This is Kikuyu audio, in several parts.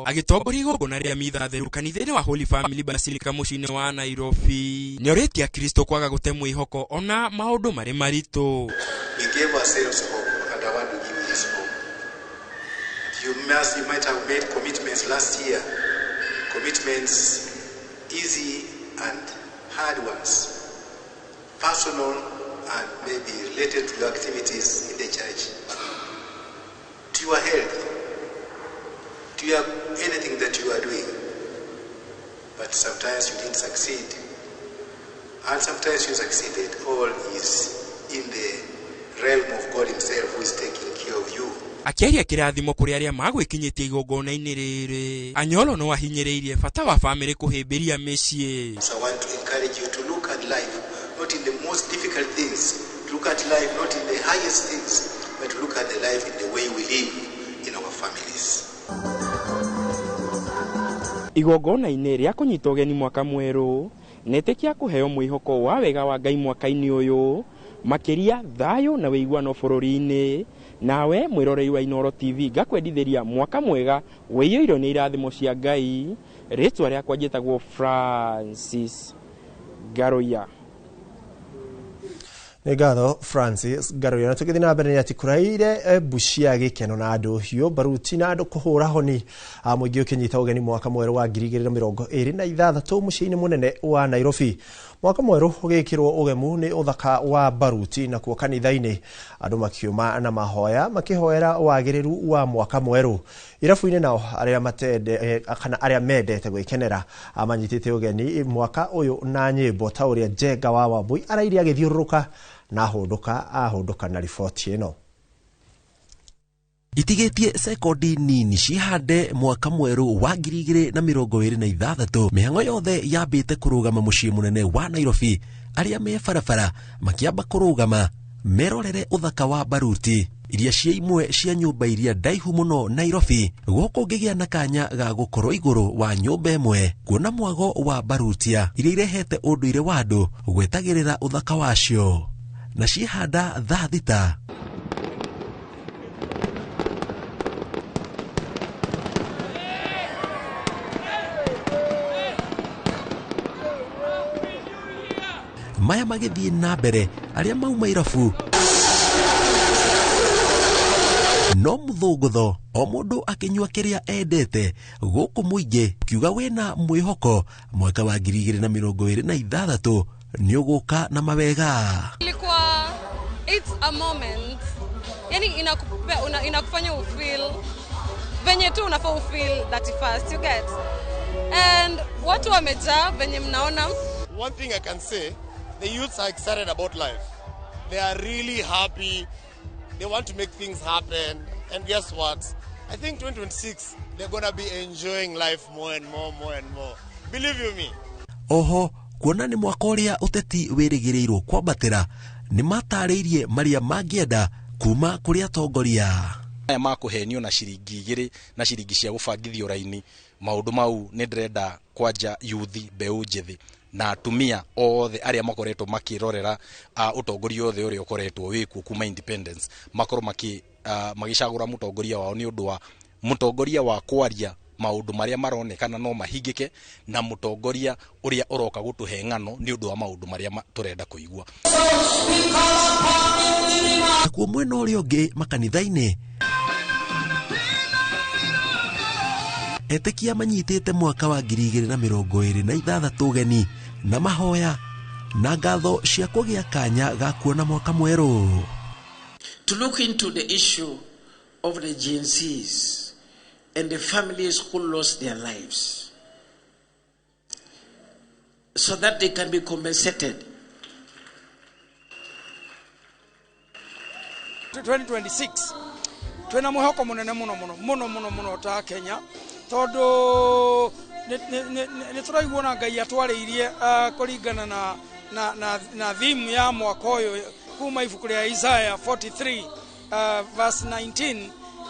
Agĩtongoria igongona rĩa mitha theru kanitha-inĩ wa Holy Family Basilica mũciĩ-inĩ wa Nairobi, nĩorĩtie Akristo kwaga gũte mwĩhoko ona maũndũ marĩ maritũ. We gave ourselves hope, and I want to give you this hope. You might have made commitments last year, commitments easy and hard ones, personal and maybe related to your activities in the church, to your health, to your anything that you are doing. But sometimes you didn't succeed, and sometimes you succeeded. All is in the realm of God himself, who is taking care of you. Akĩaria kĩrathimo kũrĩ arĩa magwĩkinyĩtie igongona-inĩ rĩrĩ, Anyolo no ahinyĩrĩirie bata wa bamĩrĩ kũhĩmbĩria mĩciĩ. So I want to encourage you to look at life not in the most difficult things, to look at life not in the highest things, but to look at the life in the way we live in our families. Igongona-inĩ rĩa kũnyita ũgeni mwaka mwerũ, netĩkia kũheo mwĩhoko wa wega wa Ngai mwaka-inĩ ũyũ, makĩria thayũ na wĩiguano bũrũri-inĩ. Nawe mwĩrorei wa Inooro TV ngakwendithĩria mwaka mwega wĩiyũirwo nĩ irathimo cia Ngai. Rĩtwa rĩakwa njĩtagwo Francis Ngaruiya. Nĩ ngatho Francis Ngaruiya. Na tũgĩthiĩ na mbere nĩ atĩ kũraire mbu cia gĩkeno na andũ hiũ baruti na andũ kũhũra honi mũingĩ ũkĩnyita ũgeni mwaka mwerũ wa 2026 mũciĩ-inĩ mũnene wa Nairobi. Mwaka mwerũ ũgĩkĩrwo ũgemu nĩ ũthaka wa baruti na kuo kanitha-inĩ andũ makiuma na mahoya makĩhoera wagĩrĩru wa mwaka mwerũ. Irabu-inĩ nao arĩa matende kana arĩa mendete gwĩkenera manyitĩte ũgeni mwaka ũyũ na nyĩmbo ta ũrĩa Njenga wa Wambui araire agĩthiũrũrũka na ahũndũka ahũndũka na riboti ĩno. Itigĩtie sekondi nini cihande mwaka mwerũ wa 2026 mĩhang'o yothe yambĩte kũrũgama mũciĩ mũnene wa Nairobi. Arĩa me barabara makĩamba kũrũgama merorere ũthaka wa baruti iria cia imwe cia nyũmba iria ndaihu mũno Nairobi. Gũkũ ngĩgĩa na kanya ga gũkorwo igũrũ wa nyũmba ĩmwe kuona mwago wa barutia iria irehete ũndũire wa andũ gwetagĩrĩra ũthaka wacio na cihanda thaa thita. Maya magĩthiĩ na mbere arĩa mauma irabu no mũthũngũtho o mũndũ akĩnyua kĩrĩa endete gũkũ mũingĩ kiuga wĩna mwĩhoko mwaka wa 2026 nĩ ũgũka na mawega. Ilikuwa it's a moment, yani inakufanya ufeel venye tu unafaa ufeel that first you get, and watu wamejaa venye mnaona. One thing I can say, the youths are excited about life. They are really happy. They want to make things happen. And guess what? I think 2026, they're going to be enjoying life more and more, more and more. Believe you me. Oho, kuona nĩ mwaka ũrĩa ũteti wĩrĩgĩrĩirwo kwambatĩra, nĩ matarĩirie marĩa mangĩenda kuma kũrĩ atongoria. Aya makũhenio na ciringi igĩrĩ na ciringi cia gũbangithio raini, maũndũ mau nĩ ndĩrenda kwanja yuthi mbeũ njĩthĩ na atumia othe arĩa makoretwo makĩrorera ũtongoria othe ũrĩa ũkoretwo wĩkuo kuma independence, makorwo magĩcagũra mũtongoria wao nĩ ũndũ wa mũtongoria wa kwaria maũndũ marĩa maronekana no mahingĩke na mũtongoria ũrĩa ũroka gũtũhe ng'ano nĩ ũndũ wa maũndũ marĩa tũrenda kũigua. Nakuo mwena ũrĩa ũngĩ makanitha-inĩ etĩkia manyitĩte mwaka wa 2026 ũgeni na mahoya na ngatho cia kũgĩa kanya ga kuona mwaka mwerũ. To look into the issue of the Gen Zs and the families who lost their lives so that they can be compensated. 2026 twina mwihoko munene muno muno muno muno muno ta Kenya tondu ni turaigua na Ngai atwarĩirie kũringana na theme ya mwaka ũyũ kuma ibuku rĩa Isaiah 43 verse 19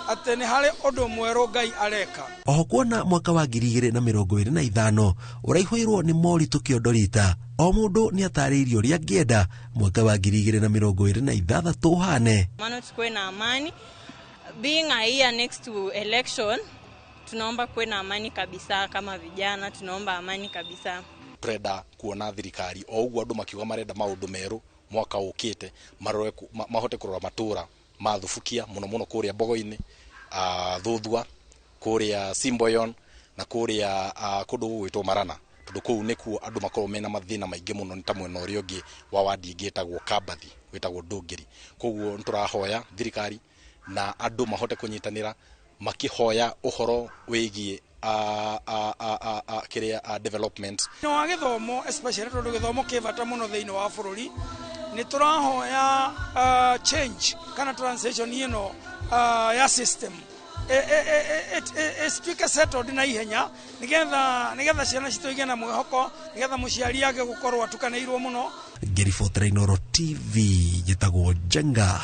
atĩ nĩ harĩ ũndũ mwerũ Ngai areka. Oho kuona mwaka wa 2025 ũraihũirwo nĩ moritũ kĩondo rita, o mũndũ nĩ atarĩirio ũrĩa angĩenda mwaka wa 2026 ũhane. Maana tukuwe na amani. Being a year next to election, Tunaomba kuwe na amani kabisa, kama vijana tunaomba amani kabisa. Turenda kuona thirikari o uguo andu makiuga marenda maundu meru mwaka ukite marore mahote kurora matura mathubukia muno muno kuria Mbogo-ini, Thuthua, kuria Simboyon na kuria kundu gugwitwo Marana, tondu kuu nikuo andu makorwo mena mathina maingi muno ta mwena uria ungi wa wadi ingi itagwo Kambathi witagwo Ndungiri. Koguo niturahoya thirikari na andu mahote kunyitanira makihoya uhoro wigie kiria development no wa githomo, especially tondu githomo ki bata muno thiini wa bururi. Ni turahoya change kana transition ino ya system ituike settled na ihenya nigetha ciana citũ igĩe na mwĩhoko, nigetha mũciari age gũkorwo atukanĩirwo mũno. Ngĩribotera Inooro TV, njĩtagwo Njenga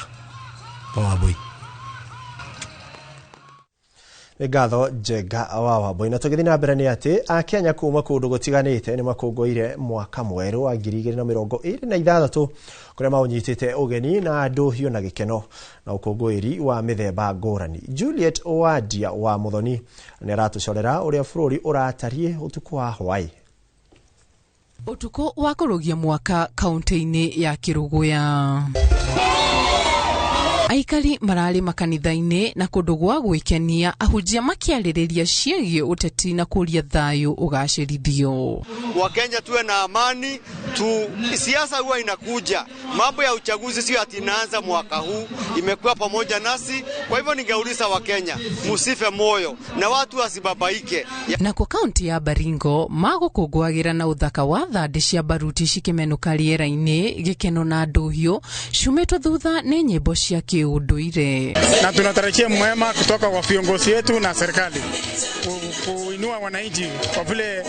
Wawambui. Nĩ ngatho Njenga wa Wambui. Na tũgĩthiĩ na mbere nĩ atĩ Akenya kuma kũndũ gũtiganĩte nĩ makũngũĩire mwaka mwerũ wa 2026 kũrĩa maũnyitĩte ũgeni na ndũhiũ na gĩkeno na ũkũngũĩri wa mĩthemba ngũrani. Juliet Owadia wa Muthoni nĩ aratũcorera ũrĩa bũrũri ũratariĩ ũtukũ wa hwaĩ. Ũtukũ wa kũrũgia mwaka kaunti-inĩ ya Kĩrũgũya, aikari mararĩ makanitha-inĩ na kũndũ gwa gwĩkenia, ahunjia makĩarĩrĩria ciĩgiĩ ũteti na kũria thayũ ũgacĩrithio. Wakenya tuwe na amani tu. Siasa huwa inakuja, mambo ya uchaguzi sio ati inaanza mwaka huu, imekuwa pamoja nasi. Kwa hivyo ningeuliza Wakenya musife moyo na watu wasibabaike. Nakuo kaunti ya Baringo magũkũngũagĩra na ũthaka wa thandĩ cia baruti cikĩmenũka rĩera-inĩ, gĩkeno na ndũhiũ ciumĩtwo thutha nĩ nyĩmbo cia kĩũndũire. Na tunatarajia mwema kutoka kwa viongozi wetu na serikali kuinua wananchi, kwa vile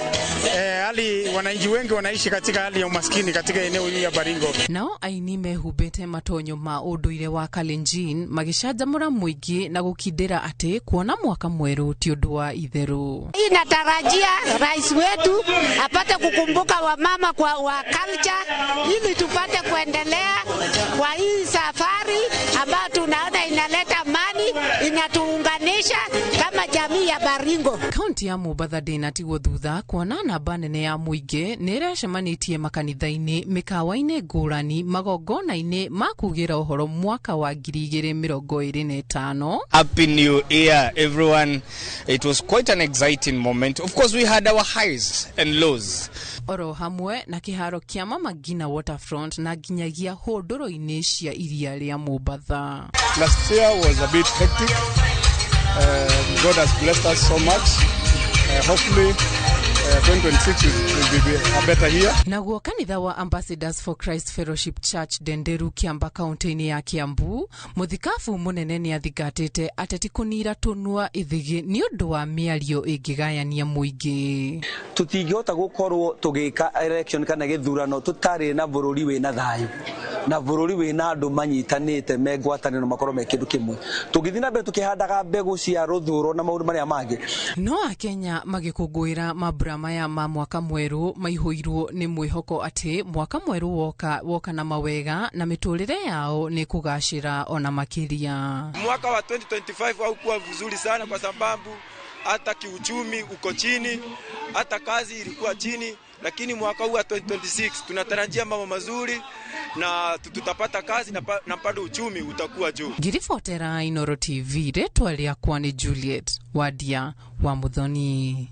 hali wananchi wengi wanaishi katika hali ya umaskini katika eneo hili ya Baringo. Nao aini mehumbĩte matonyo ma ũndũire wa Kalenjin magĩcanjamũra mũingĩ na gũkindĩra atĩ kuona mwaka mwerũ ti ũndũ wa itherũ. Inatarajia rais wetu apate kukumbuka wamama kwa wa culture ili tupate kuendelea kwa hii safari ambayo tunaona inaleta amani, inatuunganisha kama jamii ya Baringo. Kaunti ya Mombatha ndĩnatigwo thutha kuona namba nene ya mũingĩ nĩ ĩracemanĩtie makanitha-inĩ, mĩkawa-inĩ ngũrani, magongona-inĩ ma kugĩra ũhoro mwaka wa 2025. Happy New Year, everyone. It was quite an exciting moment. Of course, we had our highs and lows. Oro hamwe na kĩharo kĩa Mama Ngina Waterfront na nginyagia hũndũrũ-inĩ cia iria rĩa Mombatha. Last year was a bit hectic. God has blessed us so much. Hopefully 2026 will be a better year. Naguo kanitha wa Ambassadors for Christ Fellowship Church Ndenderu Kiamba kaunti-inĩ ya Kiambu, mũthikabu mũnene nĩ athingatĩte ateti kũnira tũnua ithigi nĩ ũndũ wa mĩario ĩngĩgayania mũingĩ. Tũtingĩhota gũkorwo tũgĩka election kana gĩthurano tũtarĩ na bũrũri wĩna thayũ na bũrũri wĩna andũ manyitanĩte me ngwatanĩro makorwo me kĩndũ kĩmwe. Tũngĩthiĩ na mbere tũkĩhandaga mbegũ cia rũthũro na maũndũ marĩa mangĩ. No Akenya magĩkũngũĩra mambura maya ma mwaka mwerũ maihũirwo nĩ mwĩhoko atĩ mwaka mwerũ woka na mawega na mĩtũrĩre yao nĩ kũgacĩra ona makĩria. Mwaka wa 2025 haukuwa vizuri sana kwa sababu hata kiuchumi uko chini, hata kazi ilikuwa chini, lakini mwaka huu wa 2026 tunatarajia mambo mazuri na tutapata kazi na bado uchumi utakuwa juu. Ngiribotera Inooro TV, rĩtwa rĩakwa nĩ Juliet Wadia wa Muthoni.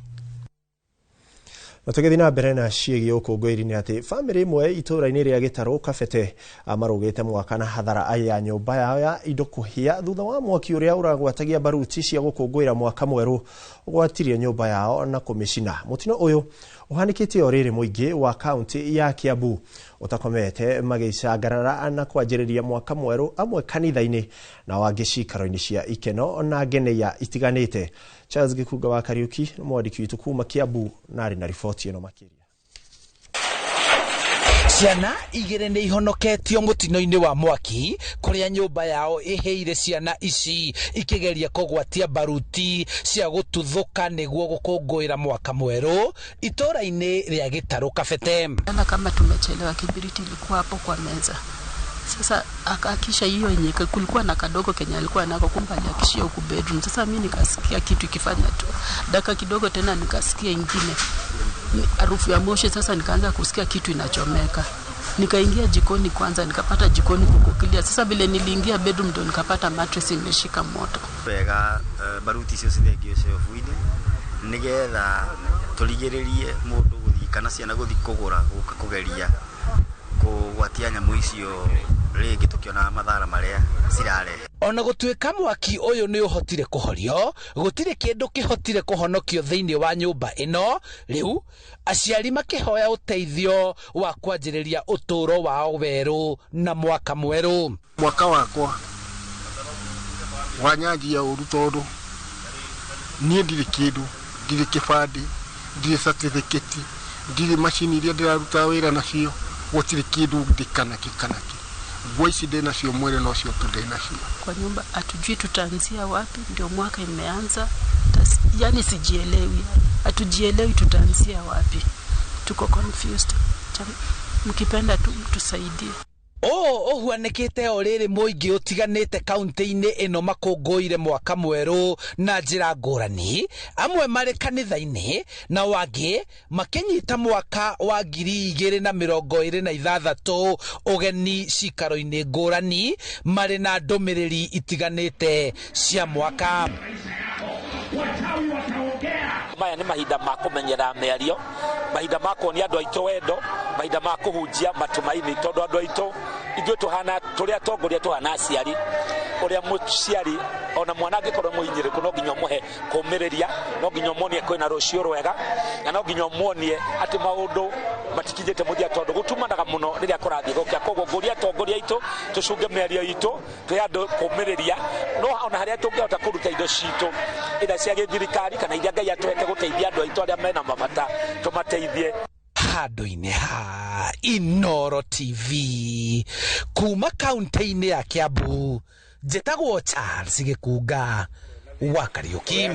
Na tũgĩthiĩ na mbere na ciĩgiĩ ũkũngũĩri nĩ atĩ bamĩrĩ ĩmwe itũũra-inĩ rĩa Gĩtarũ Kabete marũgĩte mwaka na hathara ya nyũmba yao ya indo kũhĩa thutha wa mwaki ũrĩa ũragwatagia baruti cia gũkũngũĩra mwaka mwerũ ũgwatirie nyũmba yao na kũmĩcina. Mũtino ũyũ ũhanĩkĩte o rĩrĩ mũingĩ wa kaunti ya Kiambu ũtakomete magĩcangarara na kwanjĩrĩria mwaka mwerũ, amwe kanitha-inĩ na wangĩ ciikaro-inĩ cia ikeno na ngeneia itiganĩte. Charles Gĩkunga wa Kariuki nĩ mwandĩki witũ kuma Kiambu na arĩ na riboti ĩno makĩria. Ciana igĩrĩ nĩ ihonoketio mũtino-inĩ wa mwaki kũrĩa nyũmba yao ĩhĩire, ciana ici ikĩgeria kũgwatia baruti cia gũtuthũka nĩguo gũkũngũĩra mwaka mwerũ itũũra-inĩ rĩa Gĩtarũ Kabete. Naona kama tumechelewa, kibiriti ilikuwa hapo kwa meza. Sasa akaakisha hiyo yenye kulikuwa na kadogo kenye alikuwa nako, kumbe aliakishia huku bedroom. Sasa mimi nikasikia kitu ikifanya tu dakika kidogo, tena nikasikia ingine harufu ya moshi. Sasa nikaanza kusikia kitu inachomeka. Nikaingia jikoni kwanza, nikapata jikoni kukukilia. Sasa vile niliingia bedroom ndo nikapata mattress imeshika moto. Wega baruti icio cithengio cebu-inĩ nĩgetha tũrigĩrĩrie mũndũ gũthiĩ kana ciana gũthiĩ kũgũra gũka kũgeria kũgwatia nyamũ icio rĩngĩ tũkĩonaga mathara marĩa cirarehe. Ona gũtuĩka mwaki ũyũ nĩ ũhotire kũhorio, gũtirĩ kĩndũ kĩhotire kũhonokio thĩinĩ wa nyũmba ĩno. Rĩu aciari makĩhoya ũteithio wa kwanjĩrĩria ũtũũro wao werũ na mwaka mwerũ. Mwaka wakwa wanyanjia ũru tondũ niĩ ndirĩ kĩndũ, ndirĩ kĩbandĩ, ndirĩ certificate, ndirĩ macini iria ndĩraruta wĩra nacio, gũtirĩ kĩndũ ndĩ kana kĩ kana kĩ. Nguo ici ndĩ nacio mwĩrĩ nocio tu ndĩ nacio. Kwa nyumba hatujui tutaanzia wapi, ndio mwaka imeanza. Yani sijielewi, hatujielewi tutaanzia wapi, tuko confused. Mkipenda tu mtusaidie. Ũũ ũhuanĩkĩte o rĩrĩ mũingĩ ũtiganĩte kaunti-inĩ ĩno makũngũĩire mwaka mwerũ na njĩra ngũrani, amwe marĩ kanitha-inĩ na wangĩ makĩnyita mwaka wa 2026 ũgeni cikaro-inĩ ngũrani marĩ na ndũmĩrĩri itiganĩte cia mwaka. Maya nĩ mahinda ma kũmenyera mĩario, mahinda ma kuonia andũ aitũ wendo, mahinda ma kũhunjia matumaini, tondũ andũ aitũ ithuĩ tuhana tũrĩ atongoria tuhana aciari, ũrĩa mũciari ona mwana angĩkorwo mũhinyĩrĩku no nginya ũmũhe kũmĩrĩria, no nginya ũmuonie kwĩna rũciũ rwega, na no nginya ũmuonie atĩ maũndũ matikinyĩte mũthia, tondũ gũtumanaga mũno rĩrĩa kũrathiĩ gũkĩa. Koguo ngũria atongoria aitũ tũcunge mĩario itũ, twĩ andũ kũmĩrĩria, no ona harĩa tũngĩhota kũruta indo citũ ira cia gĩthirikari kana iria Ngai atũhete gũteithia andũ aitũ arĩa mena mabata tũmateithie. Handũ-inĩ ha Inooro TV kuma kaunti-inĩ ya Kiambu, njĩtagwo Charles Gĩkunga wa Kariũki.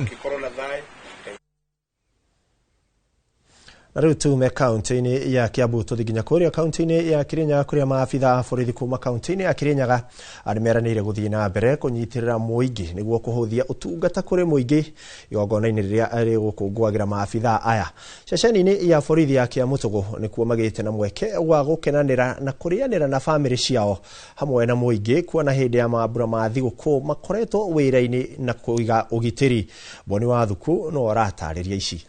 Na rĩu tume kaunti-inĩ ya Kiambu tũthiĩ nginya kũrĩa kaunti-inĩ ya Kirinyaga kũrĩa maabitha a borithi kuma kaunti-inĩ ya Kirinyaga nĩmeranĩire gũthiĩ na mbere kũnyitĩrĩra mũingĩ nĩguo kũhũthia ũtungata kũrĩ mũingĩ igongona-inĩ rĩrĩa rĩgũkũngũagĩra maabitha aya. Ceceni-inĩ ya borithi ya Kĩamũtũgũ nĩkuo magĩte na mweke wa gũkenanĩra na kũrĩanĩra na bamĩrĩ ciao hamwe na mũingĩ, kuona hĩndĩ ya mambura ma thigũkũ makoretwo wĩra-inĩ na kũiga ũgitĩri. Boni wa Thuku no aratarĩria ici.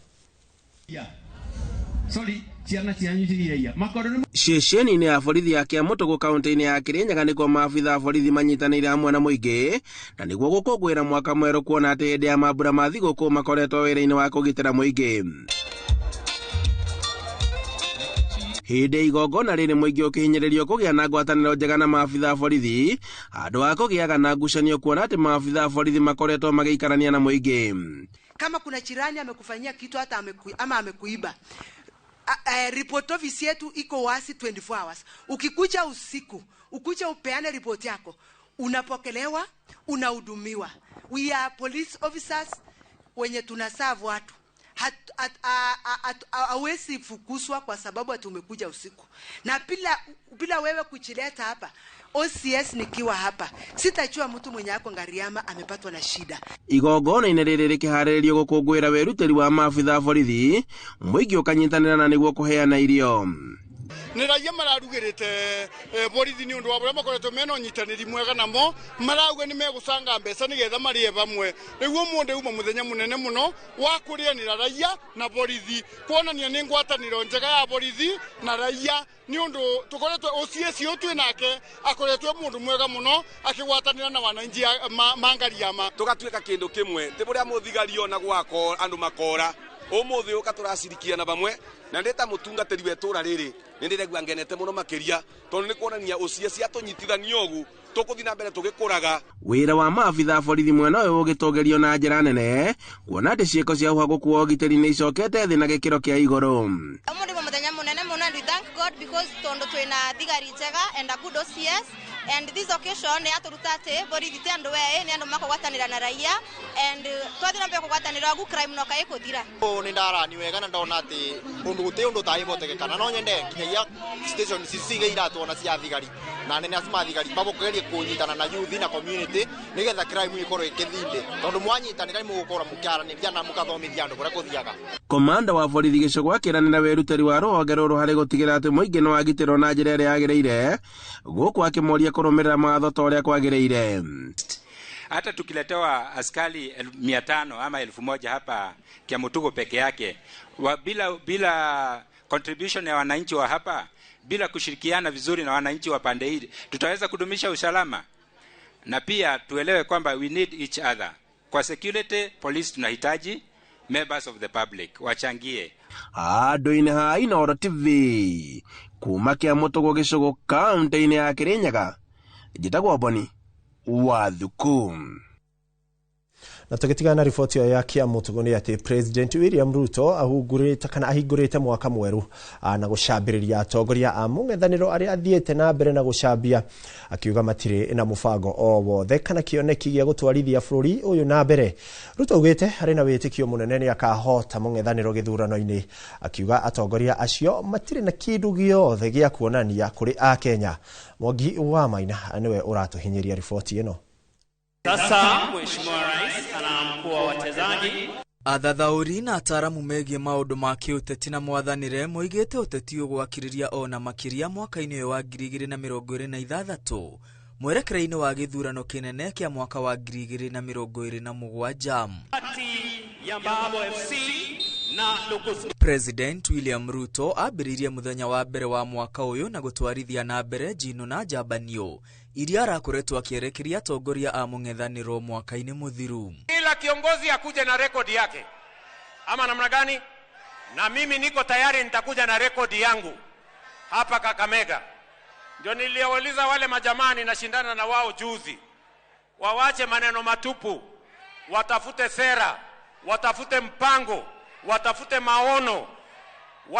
Ceceni-inĩ ya borithi ya Kĩamũtũgũ kaunti-inĩ ya Kirinyaga nĩkuo maabitha a borithi manyitanĩire hamwe na mũingĩ na nĩguo gũkũngũĩra mwaka mwerũ, kuona atĩ hĩndĩ ya mambura ma thigũkũ makoretwo wĩra-inĩ wa kũgitĩra mũingĩ. Hĩndĩ igongona rĩrĩ mũingĩ ũkĩhinyĩrĩrio kũgĩa na ngwatanĩro njega na maabitha a borithi handũ ha kũgĩaga na ngucanio, kuona atĩ maabitha a borithi makoretwo magĩikarania na mũingĩ. Kama kuna jirani amekufanyia kitu hata ama amekuiba, report office yetu iko wazi 24 hours. Ukikuja usiku, ukuja upeane report yako, unapokelewa, unahudumiwa. We are police officers wenye tunaserve watu. Hawezi fukuzwa kwa sababu ati umekuja usiku. Na bila wewe kuchileta hapa, OCS nikiwa hapa, sitajua mtu mwenye ako Ngariama amepatwa na shida. Igongona-inĩ rĩrĩ rĩkĩharĩrĩrio gũkũngũĩra wĩrutĩri wa maabitha a borithi, mũingĩ ũkanyitanĩra na nĩguo kũheana irio. Nĩ raia mararugĩrĩte borithi nĩ ũndũ wa ũrĩa makoretwo mena ũnyitanĩri mwega namo, marauga nĩ megũcanga mbeca nĩgetha marĩe bamwe. Rĩu ũmũthĩ uma mũthenya mũnene mũno wa kũrĩanĩra raia na borithi, kuonania nĩ ngwatanĩro njega ya borithi na raia, nĩ ũndũ tũkoretwo OCS ũyũ twĩ nake akoretwo mũndũ mwega mũno akĩgwatanĩra na wananchi ma Ngariama. Tũgatuĩka kĩndũ kĩmwe, ti bũrĩa mũthigari ona gwako andũ makora ũmũthĩ ũka tũracirikiana bamwe, na ndĩ ta mũtungatĩri wa itũũra rĩrĩ nĩ ndĩraigua ngenete mũno makĩria, tondũ nĩ kuonania OCS atũnyitithania ũguo tũkũthiĩ na mbere tũgĩkũraga. Wĩra wa maabitha a borithi mwena ũyũ ũgĩtũgĩrio na njĩra nene, kuona atĩ ciĩko cia ũhagũku wa ũgitĩri nĩ icokete thĩ na gĩkĩro kĩa igũrũ. Ũmũthĩ nĩ mũthenya mũnene mũno and we thank God because tondũ twĩna thigari njega and a good OCS, and this occasion nĩ yatũruta atĩ borithi ti andũ eĩ, nĩ andũ makũgwatanĩra na raia, and twathiĩ na mbere kũgwatanĩra ũguo crime no ĩkũthira. Ũũ nĩ ndarani wega na ndona atĩ ũndũ gũtirĩ ũndũ ũtangĩhotekeka, no nyende nginyagia station ici cige iratwo na cia thigari na anene acio ma thigari magerie kũnyitana na youth na community nigetha crime ikorwo ĩkĩthinde tondu mwanyitanĩra nĩ mũgũkorwo mũkĩaranĩria na mũkathomithia andũ kũrĩa kũthiaga. Komanda wa borithi gĩcũgũ akĩranĩra wĩrutĩri wa rũhonge rũrũ harĩ gũtigĩrĩra atĩ mũingĩ nĩ wagitĩrwo na njĩra ĩrĩa yagĩrĩire, gũkũ akĩmoria kũrũmĩrĩra mawatho ta ũrĩa kwagĩrĩire. Hata tukiletewa askari 500 ama 1000 hapa Kiamutugu peke yake, bila contribution ya wananchi wa hapa, bila kushirikiana vizuri na wananchi wa pande hili, tutaweza kudumisha usalama? Na pia tuelewe kwamba we need each other. Kwa security police tunahitaji members of the public wachangie. Andũ-inĩ ha Inooro TV kuma Kiamutugu gĩcũgũ kaũntĩ-inĩ ya Kĩrĩnyaga, njĩtagwo Boni Wathuku. Na tũgĩtigana na riboti ĩyo ya Kiamutugu nĩ atĩ President William Ruto ahungurĩte kana ahingũrĩte mwaka mwerũ na gũcambĩrĩria atongoria a mũng'ethanĩro arĩa athiĩte na mbere na gũcambia, akiuga matirĩ na mũbango o wothe kana kĩoneki gĩa gũtwarithia bũrũri ũyũ na mbere. Ruto augĩte arĩ na wĩtĩkio mũnene nĩ akahota mũng'ethanĩro gĩthurano-inĩ, akiuga atongoria acio matirĩ na kĩndũ gĩothe gĩa kuonania kũrĩ Akenya. Mwangi wa Maina nĩwe ũratũhinyĩria riboti ĩno. Sasa Mheshimiwa Rais anaamkua wachezaji. Athathaũri na ataaramu megiĩ maũndũ ma kĩũteti na mwathanĩre moigĩte ũteti ũgwakĩrĩria ona makĩria mwaka-inĩ ũyũ wa 2026 mwerekera-inĩ wa gĩthurano kĩnene kĩa mwaka wa 2027. President William Ruto ambĩrĩirie mũthenya wa mbere wa mwaka ũyũ na gũtwarithia na mbere njino na njambanio iria arakoretwo akĩerekeria atongoria a mũng'ethanĩro mwaka-inĩ mũthiru. Kila kiongozi akuje na rekodi yake ama namna gani? Na mimi niko tayari, nitakuja na rekodi yangu hapa Kakamega. Ndio niliwauliza wale majamani nashindana na wao juzi, wawache maneno matupu, watafute sera, watafute mpango, watafute maono.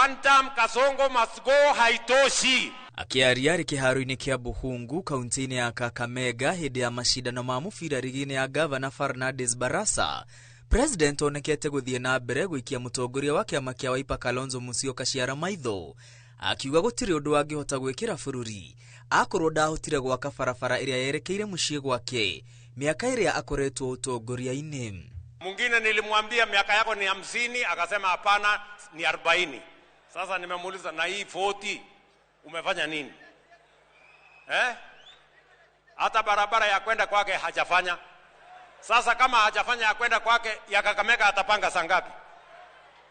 One term Kasongo must go haitoshi. Akiaria arĩ kĩharo-inĩ kĩa Buhungu kaunti-inĩ ya Kakamega hĩndĩ ya macindano ma mũbira rigi-inĩ ya Gavana Fernandes Barasa, President onekete gũthiĩ na mbere gũikia mũtongoria wa kĩama kĩa Wiper Kalonzo Musyoka ciara maitho, akiuga gũtirĩ ũndũ angĩhota gwĩkĩra bũrũri akorwo ndahotire gwaka barabara ĩrĩa yerekeire mũciĩ gwake mĩaka ĩrĩa akoretwo ũtongoria-inĩ. Mwingine nilimwambia miaka yako ni 50, akasema hapana ni 40. Sasa nimemuuliza na hii 40 umefanya nini? Hata barabara ya kwenda kwake hajafanya. Sasa kama hajafanya ya kwenda kwake, ya Kakamega atapanga saa ngapi?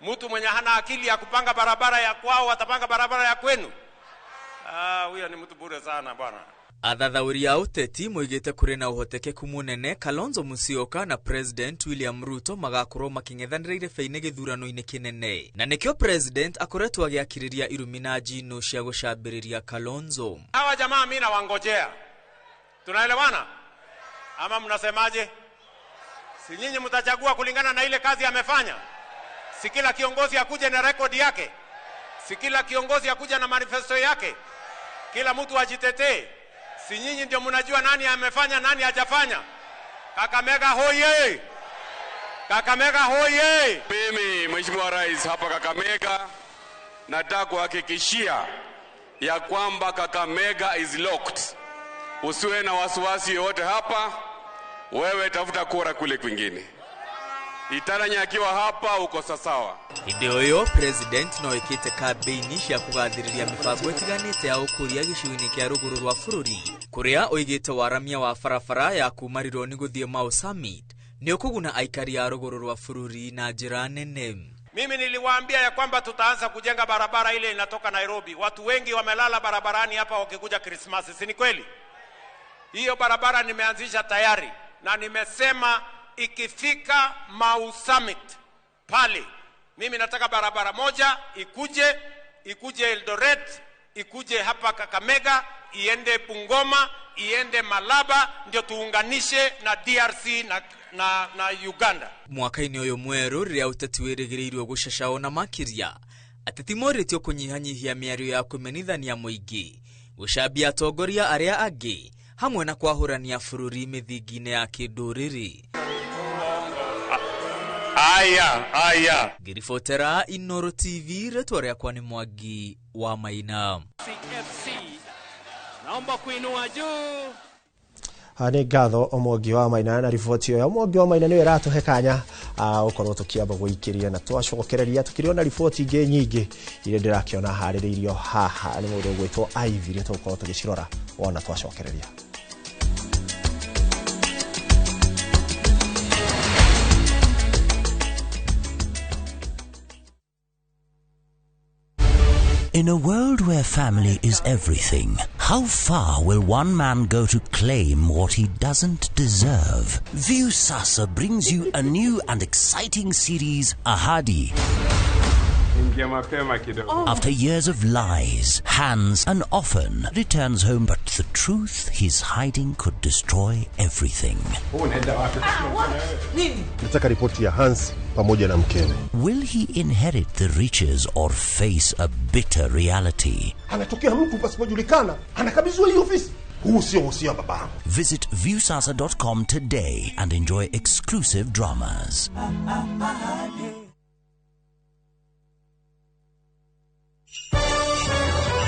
Mtu mwenye hana akili ya kupanga barabara ya kwao atapanga barabara ya kwenu? Huyo ni mtu bure sana bwana. Athathaũri a ũteti moigĩte kũrĩ na ũhotekeku mũnene Kalonzo Musyoka na President William Ruto magakorwo makĩng'ethanĩra irebe-inĩ gĩthurano-inĩ kĩnene, na nĩkĩo President akoretwo agĩakĩrĩria irumi na njino cia gũcambĩrĩria Kalonzo. Hawa jamaa mimi nawangojea. Tunaelewana? Ama mnasemaje? Si nyinyi mtachagua kulingana na ile kazi amefanya? Si kila kiongozi akuje na rekodi yake? Si kila kiongozi akuje na manifesto yake? Kila mtu ajitetee. Si nyinyi ndio mnajua nani amefanya nani hajafanya? Kakamega hoye! Kakamega hoye! Mimi Mheshimiwa Rais hapa Kakamega nataka kuhakikishia ya kwamba Kakamega is locked. Usiwe na wasiwasi yoyote hapa, wewe tafuta kura kule kwingine. Itaranya akiwa hapa uko sawa. Hĩndĩ o ĩyo President no ĩkĩte kambĩini cia kũgathĩrĩria mĩbango ĩtiganĩte ya ũkũria gĩcigo-inĩ kĩa rũgũrũ rwa bũrũri, kũrĩa oigĩte waramia wa barabara ya kuma Rironi gũthiĩ Mau Summit nĩ ũkũguna aikari a rũgũrũ rwa bũrũri na njĩra nene. Mimi niliwaambia ya kwamba tutaanza kujenga barabara ile inatoka Nairobi. Watu wengi wamelala barabarani hapa wakikuja Krismasi, si ni kweli? Hiyo barabara nimeanzisha tayari na nimesema ikifika Mau Summit pale, mimi nataka barabara moja ikuje Eldoret, ikuje hapa Kakamega, iende Bungoma, iende Malaba, ndio tuunganishe na DRC na Uganda. Mwaka-inĩ ũyũ mwerũ rĩrĩa ũteti wĩrĩgĩrĩirwo gũcacao na makĩria, ateti morĩtio kũnyihanyihia mĩario ya kũmenithania mũingĩ, gũcambia atongoria arĩa angĩ hamwe na kwahũrania bũrũri mĩthingi-inĩ ya kĩndũrĩrĩ. Aya, aya. Ngĩribotera Inooro TV, rĩtwa rĩakwa nĩ Mwangi wa Maina. CFC. Naomba kuinua juu. Nĩ ngatho Mwangi wa Maina na riboti ĩyo. Mwangi wa Maina nĩwe ĩratũhe kanya gũkorwo tũkĩamba gũikĩria na twacokereria tũkĩrĩ na riboti ingĩ nyingĩ iria ndĩrakĩona harĩrĩirio haha nĩ mũndũ ũgwĩtwo Ivy iria tũgũkorwo tũgĩcirora wona twacokereria. In a world where family is everything, how far will one man go to claim what he doesn't deserve? Viusasa brings you a new and exciting series, Ahadi. Ingia mapema kidogo. After years of lies, hands and often returns home, but the truth he's hiding could destroy everything. Unaenda wapi? Nataka ripoti ya Hans pamoja na mkewe. Will he inherit the riches or face a bitter reality? Anatokea mtu pasipojulikana, anakabidhiwa hii ofisi. Huu sio uhusia wa babangu. Visit viewsasa.com today and enjoy exclusive dramas.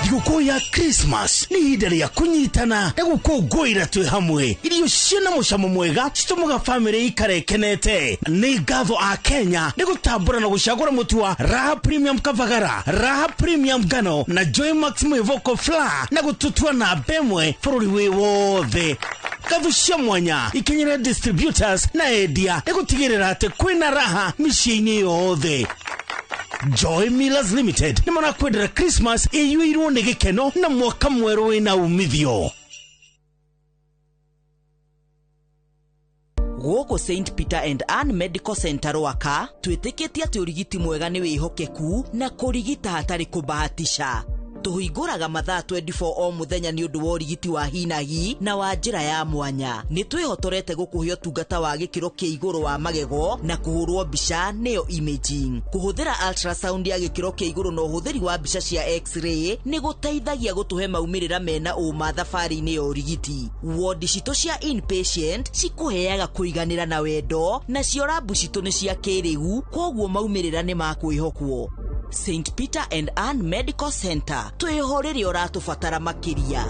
Thigũkũ ya Christmas nĩ ihinda rĩa kũnyitana na gũkũngũĩra twĩ hamwe. Irio ciĩna mũcamo mwega citũmaga bamĩrĩ ikare ĩkenete. Nĩ ngatho a Kenya nĩ gũtambũra na gũcagũra mũtu wa Raha Premium Kavagara, Raha Premium Ngano na Joy Max Mwĩvoko Flour na gũtũtua namba ĩmwe bũrũri wĩ wothe. Ngatho cia mwanya ikinyĩre distributors na endia nĩ gũtigĩrĩra atĩ kwĩna raha mĩciĩ-inĩ yothe. Joy Millers Limited nĩ marakwendera Christmas ĩiyũirwo nĩ gĩkeno na mwaka mwerũ wĩna umithio. Gũkũ St Peter and Ann Medical Center Rwaka twĩtĩkĩtie atĩ ũrigiti mwega nĩ wĩhokeku na kũrigita hatarĩ kũbahatisha. Tũhingũraga mathaa 24 o mũthenya nĩ ũndũ wa ũrigiti wa hinahi na wa njĩra ya mwanya. Nĩ twĩhotorete gũkũhe ũtungata wa gĩkĩro kĩa igũrũ wa magego na kũhũrwo mbica nĩyo imaging. Kũhũthĩra ultrasound ya gĩkĩro kĩa igũrũ na ũhũthĩri wa mbica cia x-ray nĩ gũteithagia gũtũhe maumĩrĩra mena ũma thabarĩ-inĩ ya ũrigiti. Wodi citũ cia inpatient cikũheaga kũiganĩra na wendo, nacio rabu citũ nĩ cia kĩrĩu, kwoguo maumĩrĩra nĩ ma kwĩhokwo. St Peter and Ann Medical Center twĩho rĩrĩa ũratũbatara makĩria.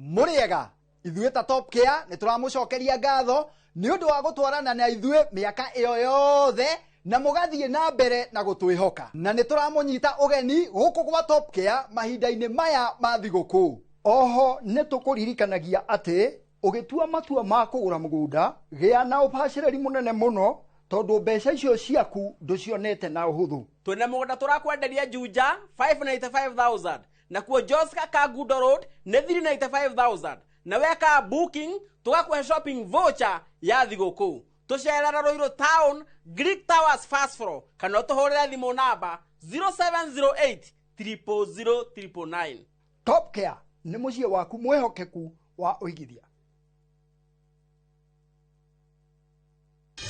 Mũrĩega ithuĩ ta Top Care nĩ tũramũcokeria ngatho nĩ ũndũ wa gũtwarana na ithuĩ mĩaka ĩyo yothe na mũgathiĩ na mbere na gũtwĩhoka, na nĩ tũramũnyita ũgeni gũkũ gwa Top Care mahinda-inĩ maya ma thigũkũ. Oho nĩ tũkũririkanagia atĩ ũgĩtua matua ma kũgũra mũgũnda gĩa na ũbacĩrĩri mũnene mũno tondũ mbeca icio ciaku ndũcionete na ũhũthũ. Twĩna mũgũnda tũrakwenderia Juja 595,000 nakuo Joska Kangundo Road nĩ 395,000 na weka booking tũgakũhe shopping voucher ya thigũkũ. Tũcerera Ruiru Town Greek Towers first floor kana ũtũhũrĩre thimũ namba 0708 000 999. Top Care nĩ mũciĩ waku mwĩhokeku wa ũigithia.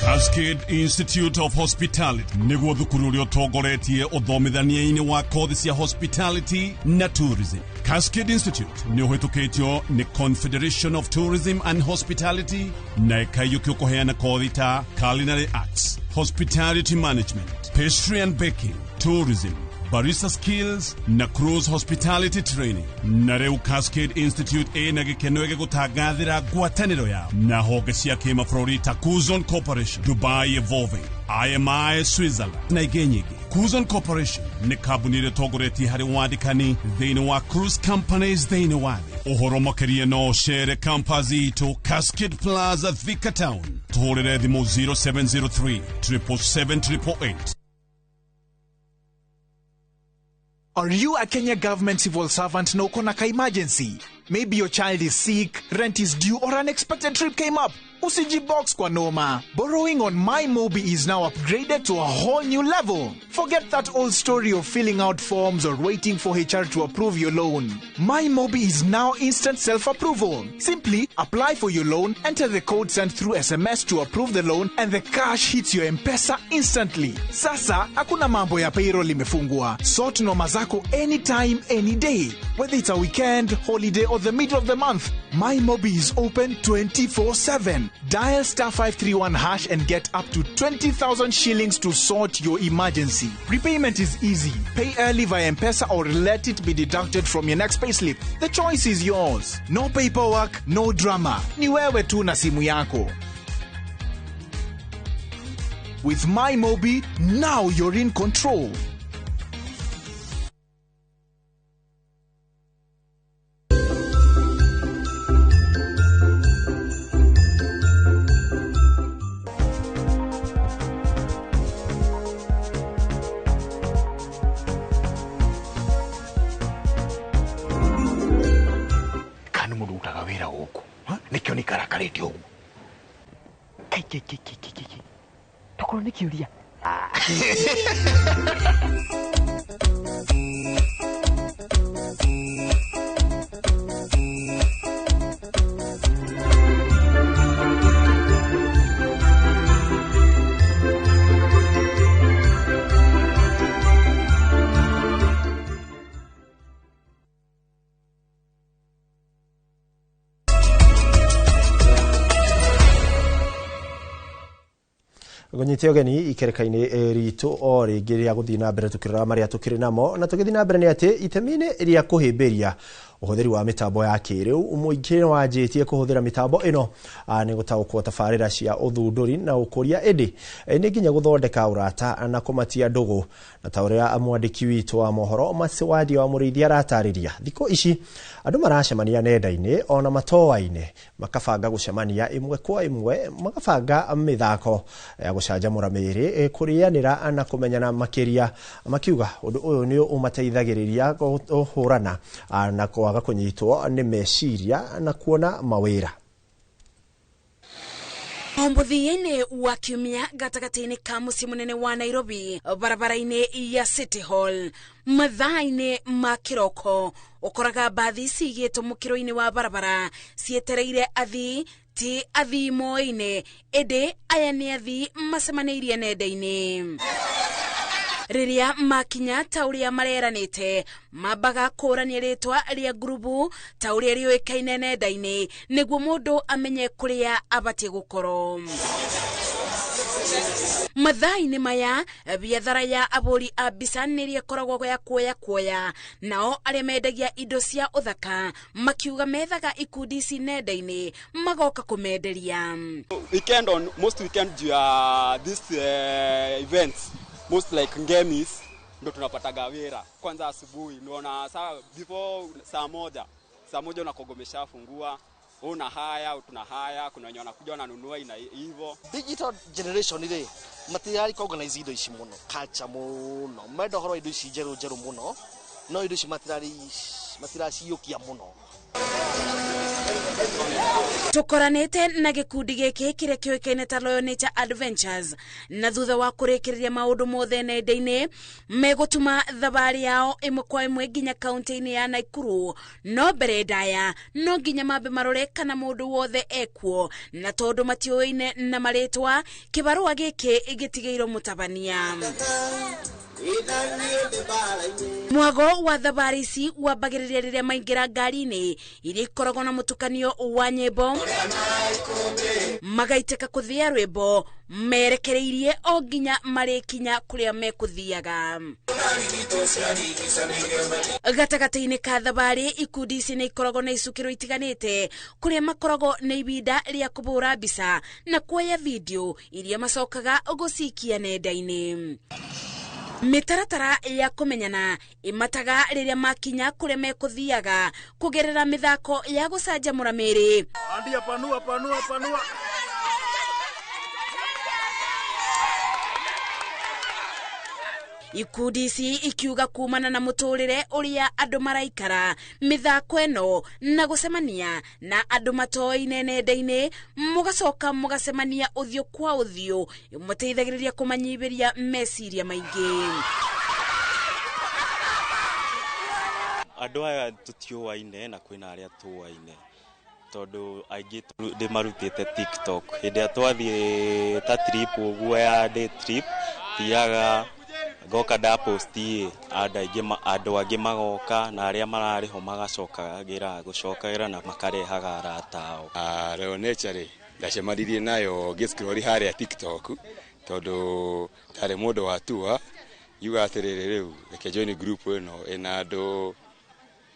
Cascade Institute of Hospitality nĩguo thukuru ũrĩa ũtongoretie ũthomithania-inĩ wa kothi cia hospitality na tourism. Cascade Institute nĩ ũhĩtũkĩtio nĩ Confederation of Tourism and Hospitality na ĩkaiyũkio kũheana kothi ta culinary arts, hospitality management, pastry and baking, tourism, barista skills na cruise hospitality training. Na rĩu Cascade Institute ĩna gĩkeno gĩgũtangathĩra ngwatanĩro yao na honge cia kĩmabũrũri ta Kuzon Corporation, Dubai Evolving, IMI Switzerland na ingĩ nyingĩ. Kuzon Corporation nĩ kambuni ĩrĩa ĩtongoretie harĩ wandĩkani thĩinĩ wa cruise companies thĩinĩ wa thĩ. Ũhoro makĩria no ũcere campus itũ Cascade Plaza, Thika Town. Tũhũrĩre thimũ 0703 777 888. Are you a Kenya government civil servant na uko na ka emergency? Maybe your child is sick, rent is due, or an unexpected trip came up. Usijibox kwa noma. Borrowing on MyMobi is now upgraded to a whole new level. Forget that old story of filling out forms or waiting for HR to approve your loan. MyMobi is now instant self-approval. Simply apply for your loan, enter the code sent through SMS to approve the loan, and the cash hits your M-Pesa instantly. Sasa, hakuna mambo ya payroll imefungwa. Sort noma zako anytime, any day. Whether it's a weekend, holiday, or the middle of the month, MyMobi is open 24/7. Dial star 531 hash and get up to 20,000 shillings to sort your emergency. Repayment is easy. Pay early via M-Pesa or let it be deducted from your next payslip. The choice is yours. No paperwork, no drama. Ni wewe tu na simu yako. With MyMobi, now you're in control. Kana må ndå utaga wä ra gå kå nä kä o nä karakarä te å guo. Tokorwo nä kä å ria. Ngũnyite ũgeni ikereka-inĩ ritũ o rĩngĩ rĩa gũthiĩ na mbere tũkĩrora marĩa tũkĩrĩ namo, na tũgĩthiĩ na mbere nĩ atĩ itemi-inĩ rĩa kũhĩmbĩria ũhũthĩri wa mĩtambo ya kĩrĩu, mũingĩ nĩwanjĩtie kũhũthĩra mĩtambo ĩno nĩ gũtaũkwo tabarĩra cia ũthundũri na ũkũria, ĩndĩ nĩ nginya gũthondeka ũrata na kũmatia ndũgũ, na ta ũrĩa mwandĩki witũ wa mohoro Masiwadia wa Mũrĩithi aratarĩria, thikũ ici andũ maracemania nenda-inĩ ona matoa-inĩ, makabanga gũcemania ĩmwe kwa ĩmwe, makabanga mĩthako ya gũcanjamũra mĩĩrĩ, kũrĩanĩra na kũmenyana makĩria, makiuga ũndũ ũyũ nĩ ũmateithagĩrĩria kũhũrana na kwaga kũnyitwo nĩ meciria na kuona mawĩra. Mũthia-inĩ wa kiumia gatagatĩ-inĩ ka mũciĩ mũnene wa Nairobi, barabara-inĩ ya City Hall, mathaa-inĩ ma kĩroko, ũkoraga mbathi cigĩtwo mũkĩro-inĩ wa barabara cietereire athii, ti athii moĩ-inĩ, ĩndĩ aya nĩ athii macemanĩirie nenda-inĩ. Rĩrĩa makinya ta ũrĩa mareranĩte, mambaga kũrania rĩtwa rĩa ngurubu ta ũrĩa rĩũĩkaine nenda-inĩ nĩguo mũndũ amenye kũrĩa abatiĩ gũkorwo. Mathaa-inĩ maya biathara ya abũri a mbica nĩrĩa ĩkoragwo ya kuoya kuoya, nao arĩa mendagia indo cia ũthaka makiuga methaga ikundi ici nenda-inĩ magoka kũmenderia. Weekend on most weekend juu ya this events most like ngemis ndo tunapataga wira. Kwanza asubuhi unaona saa before saa moja unakogomesha fungua, una haya tuna haya, kuna wenye wanakuja wananunua ina hivyo. Digital generation rĩ, matirari organize indo ici mũno, culture mũno, menda ũhoro wa indo ici njerũ njerũ mũno, no indo ici matirari matiraciyũkia mũno. Tukoranĩte na gĩkundi gĩkĩ kĩrĩa kĩũĩkaine ta Royal Nature Adventures, na thutha wa kũrĩkĩrĩria maũndũ mothe nenda-inĩ, megũtuma thabarĩ yao ĩmwe kwa ĩmwe nginya kaunti-inĩ ya Nakuru. No mbere ndaya no nginya mambe marore kana mũndũ wothe ekuo, na tondũ matiũĩine na marĩtwa, kĩbarũa gĩkĩ gĩtigĩirwo mũtabania. Mwago wa thabarĩ ici wambagĩrĩria rĩrĩa maingĩra ngari-inĩ iria ikoragwo na mũtukanio wa nyĩmbo, magaitĩka kũthĩa rwĩmbo merekereirie o nginya marĩkinya kũrĩa mekũthiaga. Gatagatĩ-inĩ ka thabarĩ, ikundi ici nĩ ikoragwo na icukĩro itiganĩte kũrĩa makoragwo na ibinda rĩa kũbũra mbica na kuoya video iria macokaga gũcikia nenda-inĩ. Mĩtaratara ya kũmenyana ĩmataga rĩrĩa makinya kũrĩa mekũthiaga kũgerera mĩthako ya gũcanjamũra mĩĩrĩ. Andia, panua panua panua. Ikundi ici ikiuga kumana na mũtũrĩre ũrĩa andũ maraikara, mĩthako ĩno na gũcemania na andũ matoaine nenda-inĩ, mũgacoka mũgacemania ũthiũ kwa ũthiũ, ĩmũteithagĩrĩria kũmanyihĩria meciria maingĩ. Andũ aya tũtiũaine na kwĩna arĩa tũaine, tondũ aingĩ ndĩmarutĩte TikTok. Hĩndĩ ĩrĩa twathiĩ ta trip ũguo ya day trip, thiaga Ngoka ndaposti andũ angĩ magoka na arĩa mararĩ ho magacokagĩra gũcokagĩra na makarehaga arata ao. Leo Nature ndacemanirie nayo ngĩscroll harĩa TikTok tondũ ndarĩ mũndũ wa tua yuga atĩrĩrĩ rĩu reke join group ĩno ĩna andũ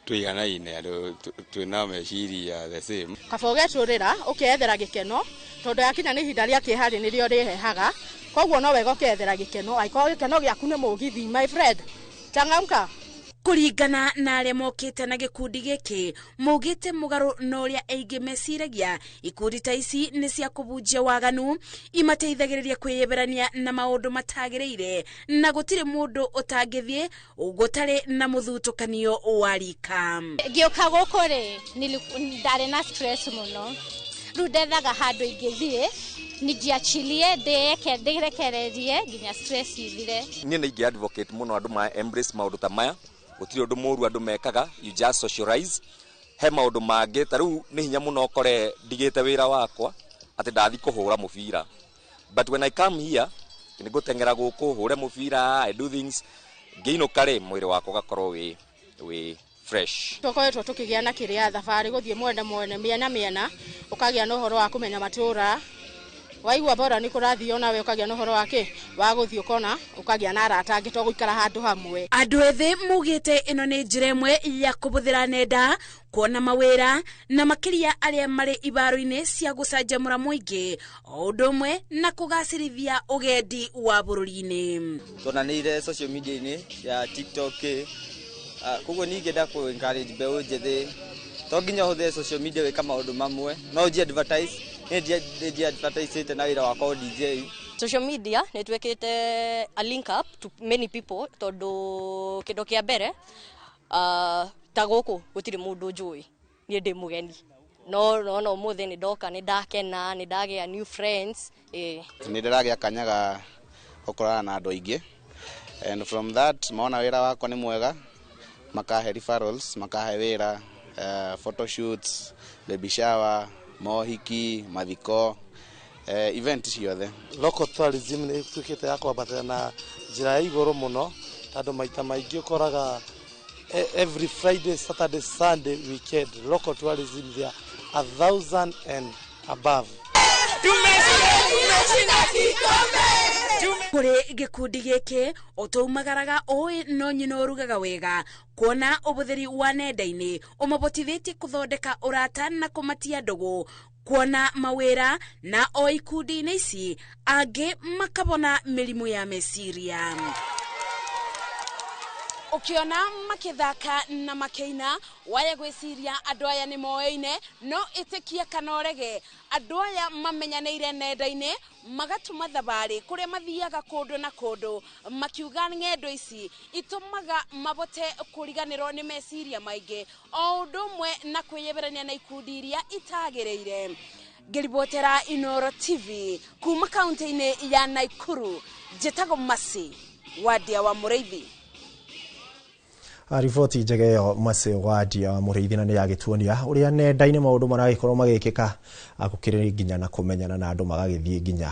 tũiganaine, andũ twĩna meciria the same. Kaba ũgetũrĩra ũkeyethera gĩkeno tondũ yakinya nĩ ihinda rĩa kĩeha rĩ nĩrĩo rĩhehaga, koguo no wega ũkeyethera gĩkeno angĩkorwo gĩkeno gĩaku nĩ mũgithi, my friend, changamka. Kũringana na arĩa mokĩte na gĩkundi gĩkĩ maugĩte mũgarũ na ũrĩa aingĩ meciragia, ikundi ta ici nĩ cia kũbunjia waganu, imateithagĩrĩria kwĩyeberania na maũndũ matagĩrĩire na gũtirĩ mũndũ ũtangĩthiĩ gũtarĩ na mũthutũkanio wa rika. Ngĩũka gũkũ rĩ ndarĩ na stress mũno, rĩu ndethaga handũ ingĩthiĩ nijiachilie ndĩrekererie nginya stress ithire. Niĩ nĩ ingĩ advocate mũno andũ ma embrace maũndũ ta maya. Gũtirĩ ũndũ mũru andũ mekaga, you just socialize. He maũndũ mangĩ ta rĩu nĩ hinya mũno ũkore ndigĩte wĩra wakwa atĩ ndathi kũhũra mũbira, but when I come here nĩ ngũteng'era gũkũ hũre mũbira, I do things, ngĩinũka rĩ mwĩrĩ wakwa ũgakorwo wĩ fresh. Tũkoretwo tũkĩgĩa na kĩrĩa thabarĩ gũthiĩ mwena mwena mĩena mĩena, ũkagĩa na ũhoro wa kũmenya matũra, waigua bora nĩ kũrathiĩ onawe ũkagĩa na ũhoro wa kĩ wa gũthiĩ ũkona ũkagĩa na arata angĩ to gũikara handũ hamwe. Andũ ethĩ maugĩte ĩno nĩ njĩra ĩmwe ya kũbũthĩra nenda kuona mawĩra na makĩria arĩa marĩ ibaro-inĩ cia gũcanjamũra mũingĩ o ũndũ ũmwe na kũgacĩrithia ũgendi wa bũrũri-inĩ. Tuonanĩire social media-inĩ ya TikTok, koguo niĩ ingĩenda kũ encourage mbeũ njĩthĩ to nginya ũhũthĩre social media gwĩka maũndũ mamwe, no ũnji advertise. Nĩ advertisete na wĩra wakwa DJ. Social media nĩ ĩtuĩkĩte a link up to many people tondũ kĩndũ kĩa mbere ta gũkũ gũtirĩ mũndũ njũĩ, niĩ ndĩ mũgeni, no no ũmũthĩ nĩ ndoka nĩ ndakena, nĩ ndagĩa new friends. Nĩ ndĩragĩa kanya ga gũkorana na andũ aingĩ, and from that mona wĩra wakwa nĩ mwega makahe referrals, makahe wĩra, photo shoots, baby shower, mohiki, mathiko, event ciothe. Local tourism nĩ ĩtuĩkĩte ya kwambatĩra na njĩra ya igũrũ mũno tondũ maita maingĩ ũkoraga every Friday, Saturday, Sunday weekend local tourism there 1,000 and above. Kũrĩ gĩkundi gĩkĩ ũtũumagaraga ũĩ no nyina ũrugaga wega kuona ũbũthĩri wa nenda-inĩ ũmabotithĩtie kũthondeka ũrata na kũmatia ndũgũ kuona mawĩra na o ikundi-inĩ ici angĩ makabona mĩrimũ ya meciria. Ukiona makithaka na makĩina waya gwĩciria andũ aya nĩ moyaine, no ĩtĩkia kana ũrege andũ aya mamenyanĩire nenda-inĩ magatuma thabarĩ kũrĩa mathiaga kũndũ na kũndũ makiuga ng'endo ici itũmaga mabote kũriganĩrwo nĩ meciria maingĩ o ũndũ ũmwe na kwĩyeberania na ikundi iria itagĩrĩire. Ngĩribotera Inooro TV kuma kaunti-inĩ ya Nakuru, njĩtagwo Mercy Wandia wa Mũrĩithi. Riboti njega ĩyo Mercy Wandia wa Mũrĩithi na nĩ yagĩtuonia ũrĩa nenda-inĩ maũndũ maragĩkorwo magĩkĩka gũkĩrĩ nginya na kũmenyana na andũ magagĩthiĩ nginya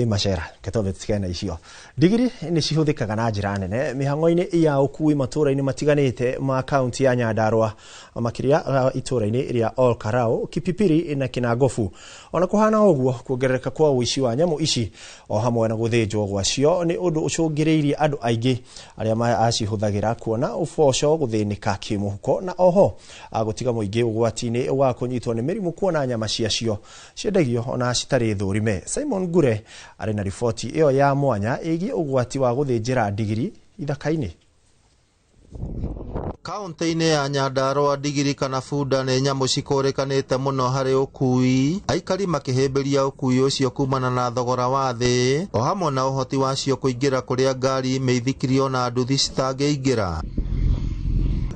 macera ketove tutikane na icio. Ndigiri nĩ cihũthĩkaga na njĩra nene mĩhang'o-inĩ ya ũkui matũũra-inĩ matiganĩte ma kaunti ya Nyandarua, makĩria itũũra-inĩ rĩa Ol Kalou, Kipipiri na Kinangofu. Ona kũhana ũguo, kuongerereka kwa ũici wa nyamũ ici o hamwe na gũthĩnjwo gwacio nĩ ũndũ ũcũngĩrĩirie andũ aingĩ arĩa macihũthagĩra kuona ũboco gũthĩnĩka kĩmũhuko na oho gũtiga mũingĩ ũgwati-inĩ wa kũnyitwo nĩ mĩrimũ kuona nyama ciacio ciendagio ona citarĩ thũrime. Simon Ngure arĩ na riboti ĩyo ya mwanya ĩgiĩ ũgwati wa gũthĩnjĩra ndigiri ithaka-inĩ. Kaunti-inĩ ya Nyandarua ndigiri kana bunda nĩ nyamũ cikũrĩkanĩte mũno harĩ ũkui, aikari makĩhĩmbĩria ũkui ũcio kumana na thogora wa thĩ o hamwe na ũhoti wacio kũingĩra kũrĩa ngari, mĩithikiri ona nduthi citangĩingĩra.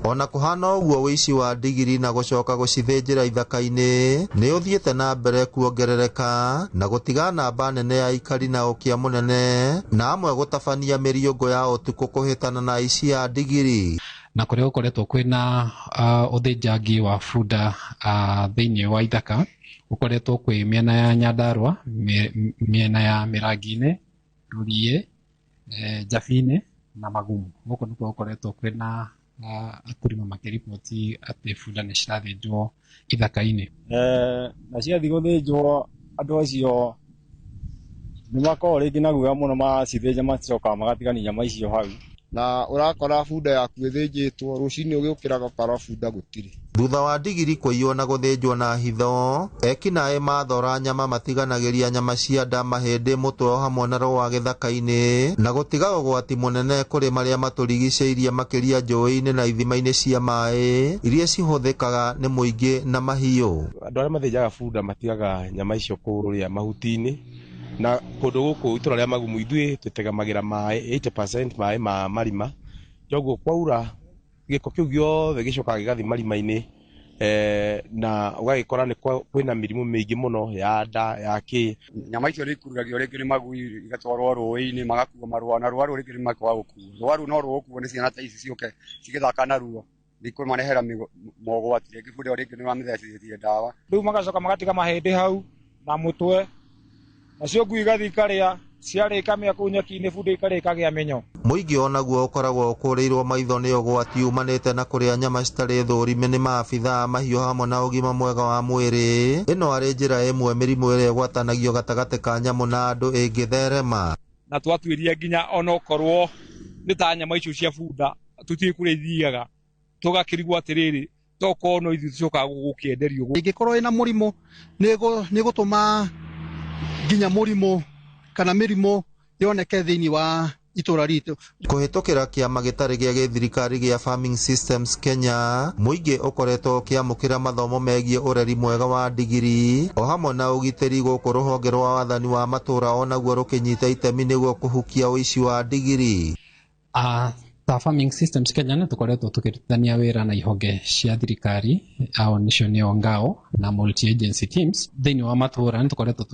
Ona kũhana ũguo, ũici wa ndigiri na gũcoka gũcithĩnjĩra ithaka-inĩ nĩ ũthiĩte na mbere kuongerereka na gũtiga namba nene ya aikari na ũkia mũnene, na amwe gũtabania mĩriũngũ ya ũtukũ kũhĩtana na aici a ndigiri. Na kũrĩa gũkoretwo kwĩna ũthĩnjangi wa bunda thĩinĩ wa ithaka gũkoretwo kwĩ mĩena ya Nyandarua, mĩena ya Mĩrangi-inĩ, Rũriĩ, Njabi-inĩ na Magumu. Gũkũ nĩkuo gũkoretwo kwĩna akulima makĩriboti atĩ bunda nĩ cirathĩnjwo ithaka-inĩ. Na ciathiĩ gũthĩnjwo andũ acio nĩ makoragwo rĩngĩ na guoya mũno, macithĩnja macokaga magatigania nyama icio hau. Na ũrakora bunda yaku ĩthĩnjĩtwo rũcinĩ ũgĩũkĩra ũgakora bunda gũtirĩ. Thutha wa ndigiri kũiywo na gũthĩnjwo na hitho, ekinaĩ mathora nyama matiganagĩria nyama cia nda, mahĩndĩ, mũtwe o hamwe na rũa gĩthaka-inĩ, na gũtiga ũgwati mũnene kũrĩ marĩa matũrigicĩirie makĩria njũĩ-inĩ na ithima-inĩ cia maĩ iria cihũthĩkaga nĩ mũingĩ na mahiũ. Andũ arĩa mathĩnjaga bunda matigaga nyama icio kũrĩa mahuti-inĩ, na kũndũ gũkũ itũra rĩa Magumu ithuĩ tũtegamagĩra maĩ 80% maĩ ma marima, koguo kwaura gĩko kĩu gĩothe gĩcokaga gĩgathiĩ marima-inĩ, na ũgagĩkora nĩ kwĩna mĩrimũ mĩingĩ mũno ya nda ya kĩ. Nyama icio nĩ ikururagio rĩngĩ nĩ magui igatwarwo rũĩ-inĩ magakua marũa, na rũa rũu rĩngĩ nĩ makwaga gũkuo. Rũa rũu no rũgũkuo nĩ ciana ta ici ciũke cigĩthaka naruo, nĩikũmarehera mogwati, rĩngĩ bunda ĩyo rĩngĩ nĩ mamĩthecithĩtie ndawa. Rĩu magacoka magatiga mahĩndĩ hau na mũtwe, nacio ngui igathiĩ ikarĩa, ciarĩka mĩa kũu nyeki-inĩ, bunda ikarĩa ikagĩa mĩnyoo. Mũingĩ onaguo ũkoragwo ũkũrĩirwo maitho nĩ ũgwati umanĩte na kũrĩa nyama citarĩ thũrime nĩ maabithaa a mahiũ hamwe na ũgima mwega wa mwĩrĩ. Ĩno arĩ njĩra ĩmwe mĩrimũ ĩrĩa ĩgwatanagio gatagatĩ ka nyamũ na andũ ĩngĩtherema. Na twatuĩria nginya onokorwo nĩ ta nyama icio cia bunda tũtiũĩ kũrĩa ithiaga, tũgakĩrigwo atĩrĩrĩ, tokorwo no ithuĩ tũcokaga gũkĩenderio. Ĩngĩkorwo ĩna mũrimũ nĩ ĩgũtũma nginya mũrimũ kana mĩrimũ yoneke thĩinĩ wa itũra ritũ. Kũhĩtũkĩra kĩama gĩtarĩ gĩa gĩthirikari gĩa Farming Systems Kenya, mũingĩ ũkoretwo ũkĩamũkĩra mathomo megiĩ ũreri mwega wa ndigiri o hamwe na ũgitĩri gũkũ rũhonge rwa wathani wa matũra onaguo rũkĩnyita itemi nĩguo kũhukia ũici wa ndigiri. Ta Farming Systems Kenya nĩ tũkoretwo tũkĩrutithania wĩra na ihonge cia thirikari, ao nĩcio nĩo ngao na multi agency teams thĩinĩ wa matũra. Nĩ tũkoretwo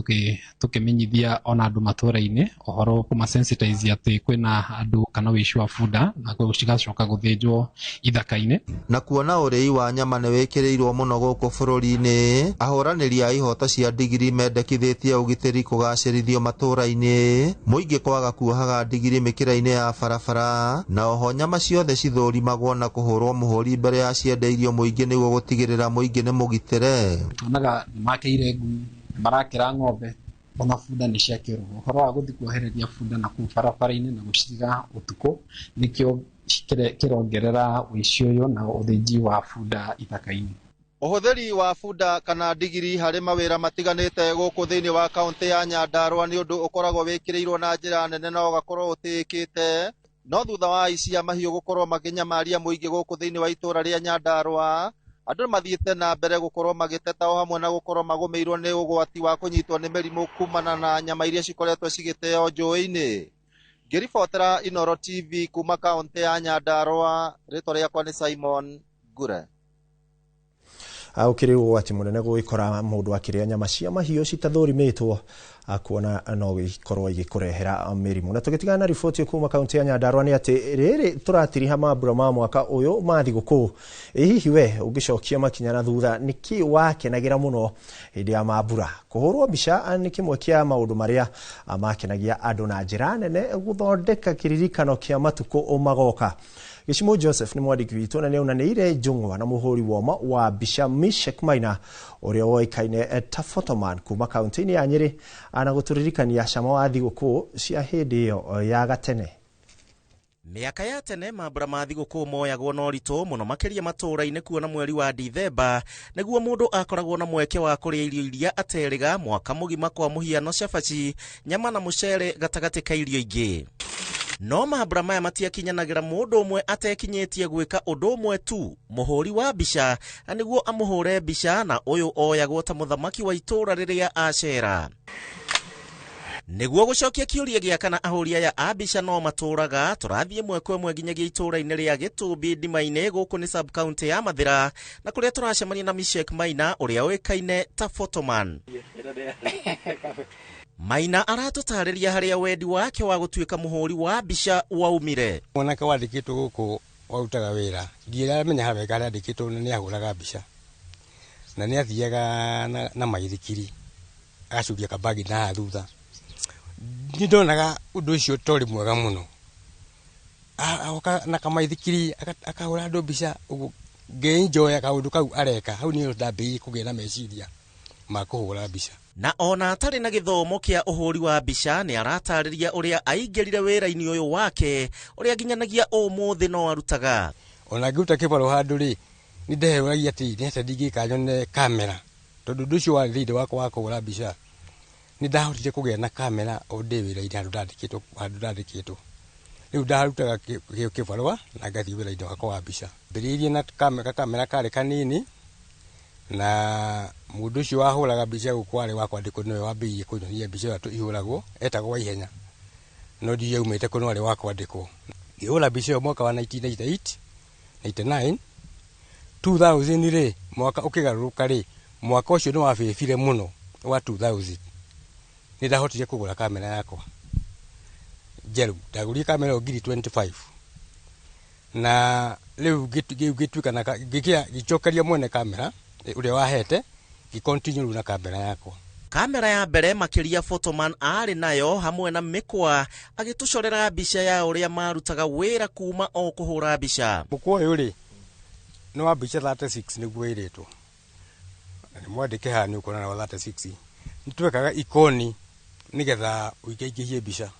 tũkĩmenyithia ona andũ matũra-inĩ ũhoro kũmasensitize atĩ kwĩna andũ kana ũici wa bunda na cigacoka gũthĩnjwo ithaka-inĩ. Na kuona ũrĩi wa nyama nĩ wĩkĩrĩirwo mũno gũkũ bũrũri-inĩ, ahũranĩri a ihoto cia ndigiri mendekithĩtie ũgitĩri kũgacĩrithio matũra-inĩ, mũingĩ kwaga kuohaga ndigiri mĩkĩra-inĩ ya barabara, na oho nyama ciothe cithũrimagwo na kũhũrwo mũhũri mbere ya ciendeirio mũingĩ nĩguo gũtigĩrĩra mũingĩ nĩ mũgitĩre. Tuonaga nĩmakĩire ngui, nĩmarakĩra ng'ombe, ona bunda nĩ ciakĩrwo. Ũhoro wa gũthiĩ kuohereria bunda na kũu barabara-inĩ na gũcitiga ũtukũ nĩkĩo kĩrongerera ũici ũyũ na ũthĩnji wa bunda ithaka-inĩ. Ũhũthĩri wa bunda kana ndigiri harĩ mawĩra matiganĩte gũkũ thĩinĩ wa kaũntĩ ya Nyandarua nĩ ũndũ ũkoragwo wĩkĩrĩirwo na njĩra nene na ũgakorwo ũtĩĩkĩte. No thutha wa aici a mahiũ gũkorwo makĩnyamaria mũingĩ gũkũ thĩinĩ wa itũra rĩa Nyandarua, andũ mathiĩte na mbere gũkorwo magĩteta o hamwe na gũkorwo magũmĩirwo nĩ ũgwati wa kũnyitwo nĩ mĩrimũ kumana na nyama iria cikoretwo cigĩteo njũĩ-inĩ. Ngĩribotera Inooro TV kuma kaũntĩ ya Nyandarua, rĩtwa rĩakwa nĩ Simon Ngure. Ũkĩrĩ ũgwati mũnene gũgĩkora mũndũ akĩrĩa nyama cia mahiũ citathũrimĩtwo, kuona no gĩkorwo igĩkũrehera mĩrimũ. Na tũgĩtigana na riboti kuma kaunti ya Nyandarua nĩ atĩ rĩrĩ tũratiriha mambura ma mwaka ũyũ ma thigũkũ, ĩ hihi we ũngĩcokia makinya na thutha nĩkĩ wakenagĩra mũno hĩndĩ ya mambura? Kũhũrwo mbica nĩ kĩmwe kĩa maũndũ marĩa makenagia andũ na njĩra nene gũthondeka kĩririkano kĩa matukũ magoka. Gĩcimo Joseph nĩ mwandĩki witũ na nĩaunanĩire njũng'wa na mũhũri woma wa mbica Mishek Maina ũrĩa woĩkaine ta Photoman kuma kaunti-inĩ ya Nyĩrĩ, na gũtũririkania cama wa thigũkũ cia hĩndĩ ĩyo ya gatene. Mĩaka ya tene mambura ma thigũkũ moyagwo na ũritũ mũno makĩria matũũra-inĩ, kuona mweri wa Dithemba nĩguo mũndũ akoragwo na mweke wa kũrĩa irio iria aterĩga mwaka mũgima, kwa mũhiano cabaci, nyama na mũcere gatagatĩ ka irio ingĩ. No mambura maya matiakinyanagĩra mũndũ ũmwe atekinyĩtie gwĩka ũndũ ũmwe tu, mũhũri wa mbica, na nĩguo amũhũre mbica, na ũyũ oyagwo ta mũthamaki wa itũũra rĩrĩa acera. Nĩguo gũcokia kĩũria gĩa kana ahũri aya a mbica no matũũraga, tũrathiĩ ĩmwe kwa ĩmwe nginyagia itũũra-inĩ rĩa Gĩtũmbi Ndima-inĩ, gũkũ nĩ sub county ya Mathĩra, na kũrĩa tũracemania na Mishek Maina ũrĩa ũĩkaine ta Photoman. Maina aratũtarĩria harĩa wendi wake wa gũtuĩka mũhũri wa mbica waumire. Mwanake wandĩkĩtwo gũkũ warutaga wĩra, ndiramenya harĩa wega harĩa andĩkĩtwo, na nĩahũraga mbica na nĩathiaga na maithikiri agacuria kabagi na haha thutha. Nĩ ndonaga ũndũ ũcio torĩ mwega mũno, Agoka na kamaithikiri akahũra andũ mbica ũguo, ngĩenjoya kaũndũ kau areka. Hau nĩho ndambĩrĩirie kũgĩa na meciria ma kũhũra mbica. Na ona atarĩ na gĩthomo kĩa ũhũri wa mbica, nĩ aratarĩria ũrĩa aingĩrire wĩra-inĩ ũyũ wake, ũrĩa nginyanagia ũmũthĩ no arutaga. Ona ngĩruta kĩbarũa handũ rĩ, nĩ ndeheragia atĩ nĩ atĩa ndingĩka nyone kamera, tondũ ũndũ ũcio warĩ thĩinĩ wakwa wa kũhũra mbica. Nĩ ndahotire kũgĩa na kamera o ndĩ wĩra-inĩ handũ ndandĩkĩtwo. Rĩu ndarutaga kĩbarũa na ngathiĩ wĩra-inĩ wakwa wa mbica. Mbĩrĩirie na kamera karĩ kanini, na mũndũ ũcio wahũraga mbica gũkũ warĩ wa kwandĩkwo nĩwe wambĩrĩirie kũnyonia mbica ĩyo ihũragwo, etagwo Waihenya, no ndiũĩ aumĩte kũ, no arĩ wa kwandĩkwo. Ngĩhũra mbica ĩyo mwaka wa 1998, 99, 2000 rĩ, mwaka ũkĩgarũrũka rĩ, mwaka ũcio nĩ wabĩbire mũno wa 2000. Nĩ ndahotire kũgũra kamera yakwa njerũ. Ndagũrire kamera ĩyo ngiri 25, na rĩu ngĩtuĩka na ngĩcokeria mwene kamera ũrĩa wahete, ngĩ-continue rĩu na kamera yakwa. Kamera ya mbere makĩria Photoman arĩ nayo hamwe na mĩkwa, agĩtũcorera mbica ya ũrĩa marutaga wĩra kuma o kũhũra mbica. Mũkwa ũyũ rĩ, nĩ wa mbica 36 nĩguo ĩrĩtwo, na nĩ mwandĩke haha nĩ ũkuona wa 36. Nĩ twekaga ikoni nĩgetha ũingaingĩhie mbica.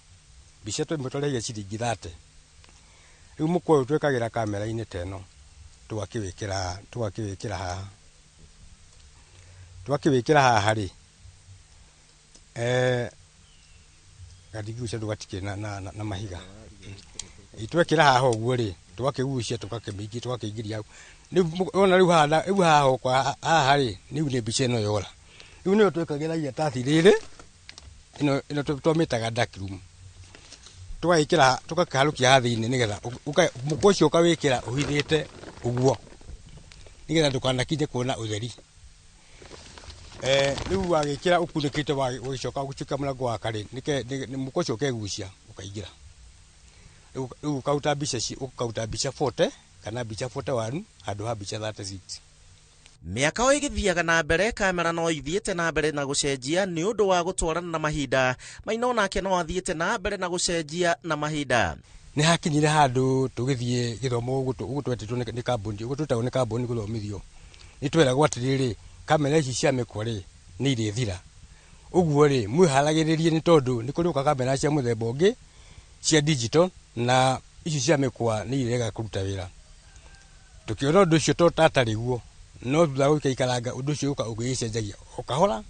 Mbica twĩmwe twarĩhagia ciringi 30. Rĩu mũkwa ũyũ twekagĩra kamera-inĩ ta ĩno, tũgakĩwĩkĩra haha. Twakĩwĩkĩra haha rĩ, gathigucia ndũgatikĩrĩ na mahiga. Twekĩra haha ũguo rĩ, tũgakĩgucia, tũgakĩmĩingĩ, tũgakĩingĩria hau. Rĩu wona rĩu haha, rĩu haha ũkwa haha rĩ, rĩu nĩ mbica ĩno yora. Rĩu nĩyo twĩkagĩra iratathi rĩrĩ, ĩno twamĩtaga dark room. Tũgagĩkĩra, tũgakĩharũkia haha thĩinĩ nĩgetha mũkwa ũcio ũkawĩkĩra ũhithĩte ũguo, nĩgetha ndũkanakinye kuona ũtheri. Rĩu wagĩkĩra ũkunĩkĩte, ũgĩcoka ũgĩcokia mũrango wa karĩ, mũkwa ũcio ũkegucia ũkaingĩra. Rĩu ũkaruta mbica, ũkaruta mbica 40 kana mbica 41 handũ ha mbica 36. Mĩaka o ĩgĩthiaga na mbere, kamera no ithiĩte na mbere na gũcenjia nĩ ũndũ wa gũtwarana na mahinda. Maina onake no athiĩte na mbere na gũcenjia na mahinda. Nĩ hakinyire handũ tũgĩthiĩ gĩthomo ũguo twetĩtwo nĩ kambuni, ũguo twetagwo nĩ kambuni gũthomithio. Nĩ tweragwo atĩrĩrĩ, kamera ici cia mĩkwa rĩ, nĩ irĩthira. Ũguo rĩ, mwĩharagĩrĩrie nĩ tondũ nĩ kũrĩ kamera cia mũthemba ũngĩ cia digital, na ici cia mĩkwa nĩ irega kũruta wĩra. Tũkĩona ũndũ ũcio to tatarĩ guo, no thutha wa gũikaikaranga ũndũ ũcio ũka ũgĩgĩcenjagia o kahora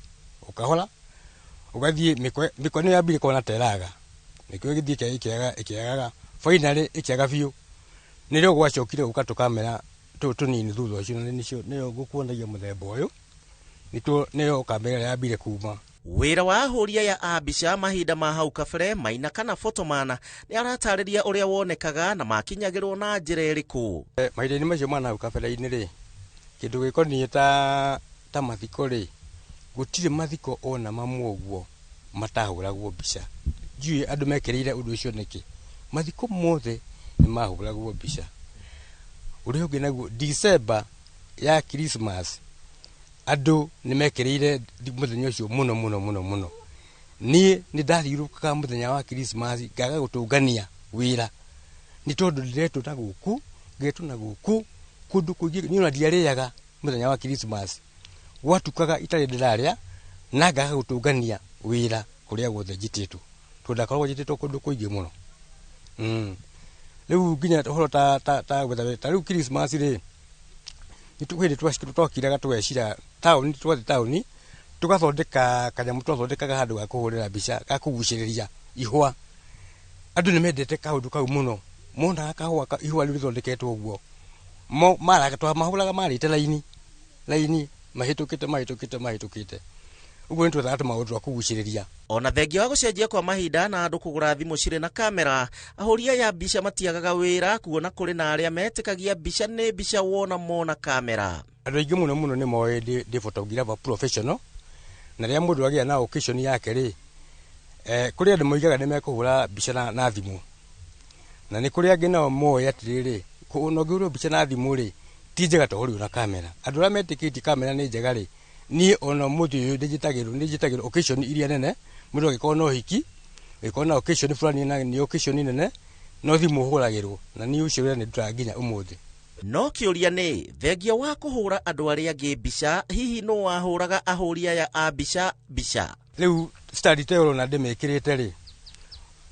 o kahora, ũgathiĩ mĩkwa nĩyo yambire kuona ta ĩraga, mĩkwa ĩgĩthiĩ ĩkĩagaga, finally ĩkĩaga biũ. Nĩrĩo gwacokire gũka tũkamera tũtũ tũnini thutha ũcio, na nĩyo ngũkuonagia mũthemba ũyũ, nĩyo kamera yambire kuma. Wĩra wa ahũri aya a mbica mahinda ma hau kabere, Maina kana Photoman, nĩ aratarĩria ũrĩa wonekaga na makinyagĩrwo na njĩra ĩrĩkũ. Mahinda-inĩ macio ma hau kabere-inĩ rĩ, kĩndũ gĩkoniĩ ta mathiko rĩ, gũtirĩ mathiko ona mamwe ũguo matahũragwo mbica. Ndiũĩ andũ mekĩrĩire ũndũ ũcio nĩkĩ. Mathiko mothe nĩ mahũragwo mbica. Ũrĩa ũngĩ naguo, December ya Christmas, andũ nĩ mekĩrĩire mũthenya ũcio mũno mũno mũno mũno. Niĩ nĩ ndathiũrũrũkaga mũthenya wa Christmas ngaga gũtũngania wĩra, nĩ tondũ ndĩretwo na gũkũ, ngetwo na gũkũ, kũndũ kũingĩ. Niĩ ona ndiarĩaga mũthenya wa Christmas, gwatukaga itarĩ ndĩrarĩa, na ngaga gũtũngania wĩra kũrĩa guothe njĩtĩtwo, tondũ ndakoragwo njĩtĩtwo kũndũ kũingĩ mũno. Rĩu nginya ũhoro ta gwetha wĩra, ta rĩu Christmas rĩ, nĩ hĩndĩ twakiraga tũgecira taũni, twathiĩ taũni tũgathondeka kanyamũ, twathondekaga handũ ga kũhũrĩra mbica ga kũgucĩrĩria ihũa. Andũ nĩ mendete kaũndũ kau mũno, monaga kahũa ihũa rĩu rĩthondeketwo ũguo, mahũraga marĩte laini laini, mahĩtũkĩte mahĩtũkĩte mahĩtũkĩte ũguo. Nĩ twethaga tũmaũndũ twa kũgucĩrĩria. Ona thengia wa gũcenjia kwa mahinda na andũ kũgũra thimũ cirĩ na kamera, ahũri aya mbica matiagaga wĩra, kuona kũrĩ na arĩa metĩkagia mbica nĩ mbica wona mona kamera. Andũ aingĩ mũno mũno nĩ moĩ ndĩ photographer professional, na rĩrĩa mũndũ agĩa na occasion yake rĩ, kũrĩ andũ moigaga nĩ mekũhũra mbica na thimũ, na nĩ kũrĩ angĩ nao moĩ atĩrĩrĩ, ona ũngĩhũrwo mbica na thimũ rĩ, ti njega ta ũhũrirwo na kamera. Andũ arĩa metĩkĩtie kamera nĩ njega rĩ, niĩ ona ũmũthĩ ũyũ ndĩnjĩtagĩrwo occasion iria nene. Mũndũ angĩkorwo na ũhiki, angĩkorwo na occasion fulani na nĩ occasion nene, No thimũ hũragĩrwo na niĩ ũcio wĩra nĩ ndutaga nginya ũmũthĩ. No kĩũria nĩ thengia wa kũhũra andũ arĩa angĩ mbica, hihi nũ wahũraga ahũri aya a mbica mbica? Rĩu stand ta ĩyo ũrona ndĩmĩkĩrĩte rĩ,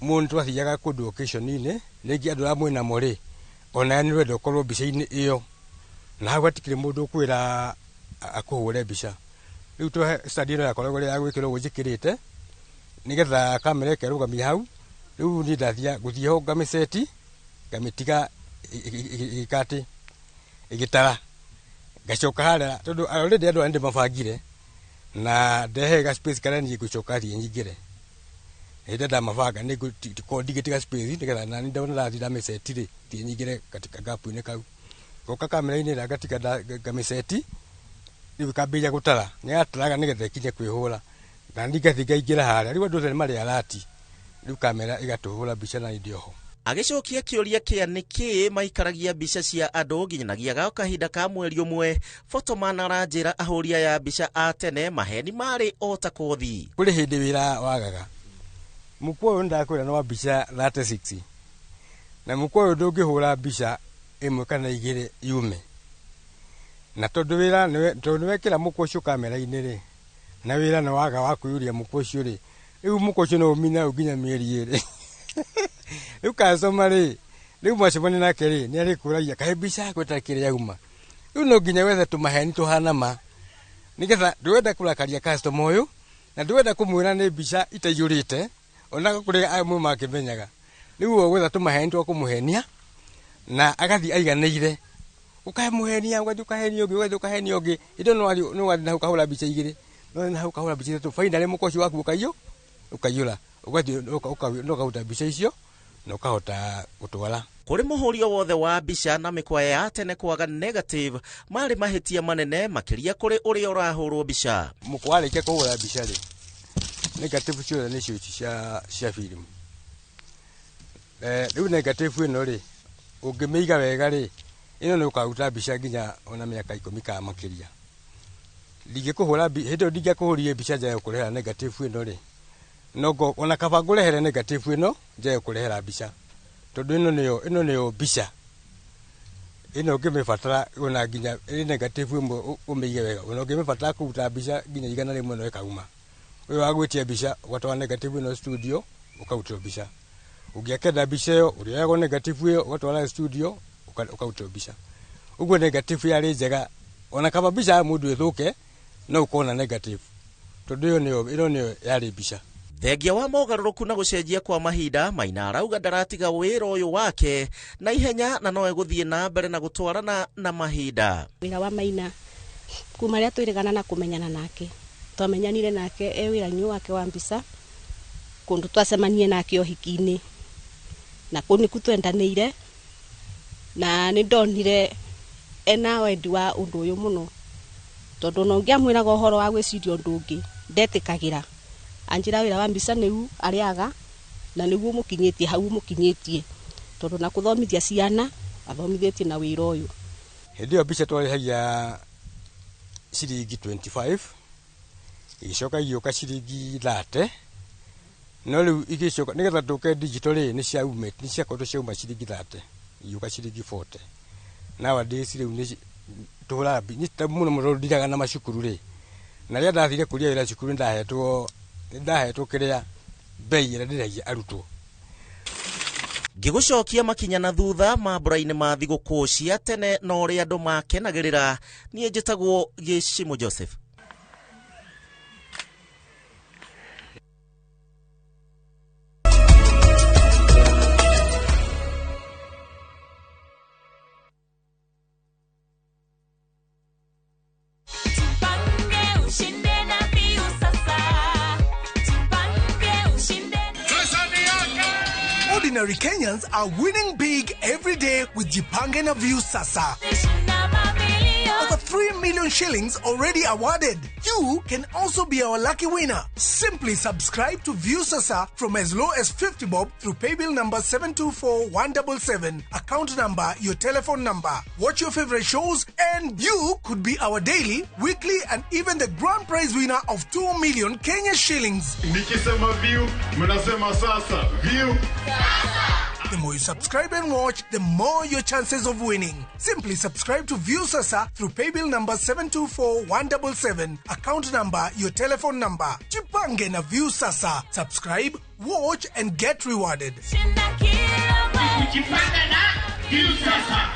mũndũ twathiaga kũndũ occasion-inĩ rĩngĩ andũ arĩa mwĩnamo rĩ, ona nĩ ũrenda ũkorwo mbica-inĩ ĩyo, na hau hatikĩrĩ mũndũ ũkwĩra akũhũre mbica. Rĩu stand ĩno yakoragwo ĩrĩ ya gwĩkĩrwo ũguo njĩkĩrĩte nĩgetha kamera ĩkerũgamia hau. Rĩu niĩ ndathia gũthiĩ ho ngamĩceti ngamĩtiga ĩgĩka atĩ ĩgĩtara, ngacoka harĩa tondũ already andũ aya nĩndĩmabangire na ndehe ga space karĩa niĩ ngũcoka thiĩ nyingĩre. Hĩndĩ ĩrĩa ndamabanga nĩngũkorwo ndigĩtiga space nĩgetha nani ndona ndathiĩ ndamĩceti rĩ, thiĩ nyingĩre katika gap-inĩ kau. Ngoka kamera-inĩ ĩrĩa ngatiga ngamĩceti, rĩu ĩkambĩrĩria gũtara, nĩyataraga nĩgetha ĩkinye kwĩhũra, na niĩ ngathiĩ ngaingĩra harĩa. Rĩu andũ othe nĩmarĩ alert, rĩu kamera ĩgatũhũra mbica na niĩ ndĩ oho. Agĩcokia kĩũria kĩa nĩkĩĩ maikaragia mbica cia andũ nginyanagia kahinda ka mweri ũmwe, Photoman aranjĩra ahũri aya mbica a tene maheni marĩ o ta kothi. Kũrĩ hĩndĩ wĩra wagaga. Mũkwa ũyũ nĩndakwĩra nĩ wa mbica 36, na mũkwa ũyũ ndũngĩhũra mbica ĩmwe kana igĩrĩ yume, na tondũ wĩra tondũ nĩwekĩra mũkwa ũcio kamera-inĩ rĩ, na wĩra nĩ waga wa kũiyũria mũkwa ũcio rĩ, rĩu mũkwa ũcio no ũmine hau nginya mĩeri ĩrĩ. Rĩu customer rĩ, rĩu mwacemania nake rĩ, nĩ arĩkũragia kaĩ mbica yaku ĩtakĩrĩ yauma. Rĩu no nginya wethe tũmaheni tũhana ma, nĩgetha ndũrenda kũrakaria customer ũyũ, na ndũrenda kũmwĩra nĩ mbica itaiyũrĩte, ona kũrĩ amwe makĩmenyaga. Rĩu ũgwetha tũmaheni twa kũmũhenia, na agathiĩ aiganĩire. Ũkamũhenia, ũgathiĩ ũkahenia ũngĩ, ũgathiĩ ũkahenia ũngĩ, hĩndĩ ĩyo no wathiĩ na hau ũkahũra mbica igĩrĩ, no wathiĩ na hau ũkahũra mbica ithatũ, finally mũkwa ũcio waku ũkaiyũra, ũgathiĩ na ũkaruta mbica icio na ũkahota gũtwara. Kũrĩ mũhũri o wothe wa mbica na mĩkwa ya tene kwaga negative marĩ mahĩtia manene makĩria kũrĩ ũrĩa ũrahũrwo mbica. Mũkwa warĩkia kũhũra mbica rĩ, negative ciothe nĩcio ici cia film. Rĩu negative ĩno rĩ, ũngĩmĩiga wega rĩ, ĩno nĩ ũkaruta mbica nginya ona mĩaka 10 kana makĩria. Ndingĩkũhũra hĩndĩ ĩyo ndingĩakũhũrire mbica njage gũkũrehera negative ĩno rĩ, no ona kaba ngũrehere negative ĩno njage gũkũrehera mbica, tondũ ĩno nĩyo mbica. Ĩno ũngĩmĩbatara ona nginya ĩrĩ negative ĩmwe ũmĩige wega, ona ũngĩmĩbatara kũruta mbica nginya 100 no ĩkauma. Ũyũ wa gwĩtia mbica ũgatwara negative ĩno studio ũkarutĩrwo mbica. Ũngĩakenda mbica ĩyo ũrĩoyagwo negative ĩyo ũgatwara studio ũkarutĩrwo mbica. Ũguo negative yarĩ njega, ona kaba mbica ya mũndũ ĩthũke no ũkona negative, tondũ ĩno nĩyo yarĩ mbica. Thengia wa mogarũrũku na gũcenjia kwa mahinda, Maina arauga ndaratiga wĩra ũyũ wake na ihenya na no egũthiĩ na mbere na gũtwarana na mahinda. Wĩra wa Maina kuma rĩrĩa twĩrĩgana na kũmenyana nake, twamenyanire nake e wĩra-inĩ wake wa mbica, kũndũ twacemanie nake ũhiki-inĩ, na kũu nĩkuo twendanĩire, na nĩ ndonire ena wendi wa ũndũ ũyũ mũno, tondũ ona ũngĩamwĩraga ũhoro wa gwĩciria ũndũ ũngĩ ndetĩkagĩra. Anjĩra wĩra wa mbica nĩu arĩaga na nĩguo mũkinyĩtie hau mũkinyĩtie, tondũ na kũthomithia ciana athomithĩtie na wĩra ũyũ. Hĩndĩ ĩyo mbica twarĩhagia ciringi 25, igĩcoka igĩũka ciringi 30, no rĩu igĩcoka nĩgetha tũke digital rĩ, nĩ ciakoretwo ciauma ciringi 30, igĩũka ciringi 40. Nowadays rĩu nĩ tũhũraga mũno mũno ndiraga na macukuru rĩ, na rĩrĩa ndathire kũria wĩra cukuru nĩndahetwo kĩrĩa bei ĩrĩa ndĩragia arutwo. Ngĩgũcokia makinya na thutha mambũra-inĩ ma thigũkũ cia tene na ũrĩa andũ makenagĩrĩra, niĩ njĩtagwo Gĩcimũ Joseph. Ordinary Kenyans are winning big every day with Jipange na Viusasa. Over 3 million shillings already awarded. You can also be our lucky winner. Simply subscribe to Viusasa from as low as 50 bob through paybill number 724177, account number, your telephone number. Watch your favorite shows and you could be our daily, weekly and even the grand prize winner of 2 million Kenya shillings. Nikisema view, mnasema sasa. View. Sasa. The more you subscribe and watch, the more your chances of winning. Simply subscribe to Viusasa through paybill number 724177, account number, your telephone number. Jipange na Viusasa. Subscribe, watch and get rewarded. Kujipanga na Viusasa.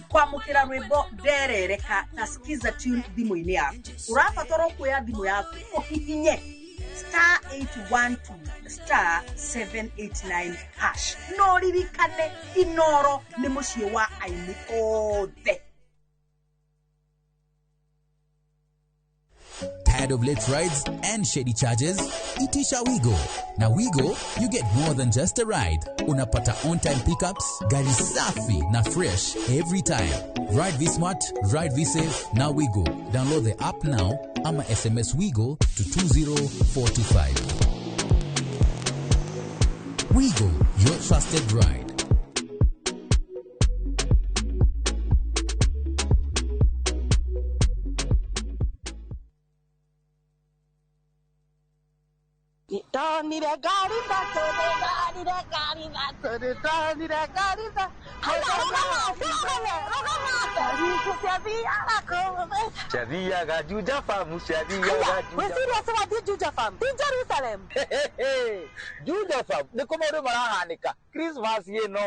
Kwamukira rwimbo nderereka na skiza tune thimũ-inĩ yaku ũrabatara kuoya thimũ yaku ũhihinye star 812 star 789 hash no ririkane Inoro nĩ mũciĩ wa aini othe. Tired of late rides and shady charges? Itisha Wigo. Now Wigo, you get more than just a ride. Unapata on-time pickups, gari safi na fresh every time. Ride V Smart, ride V Safe, now Wigo. Download the app now ama SMS Wigo to 20425. Wigo, your trusted ride. Juja Farm niko maundu marahanika Christmas ino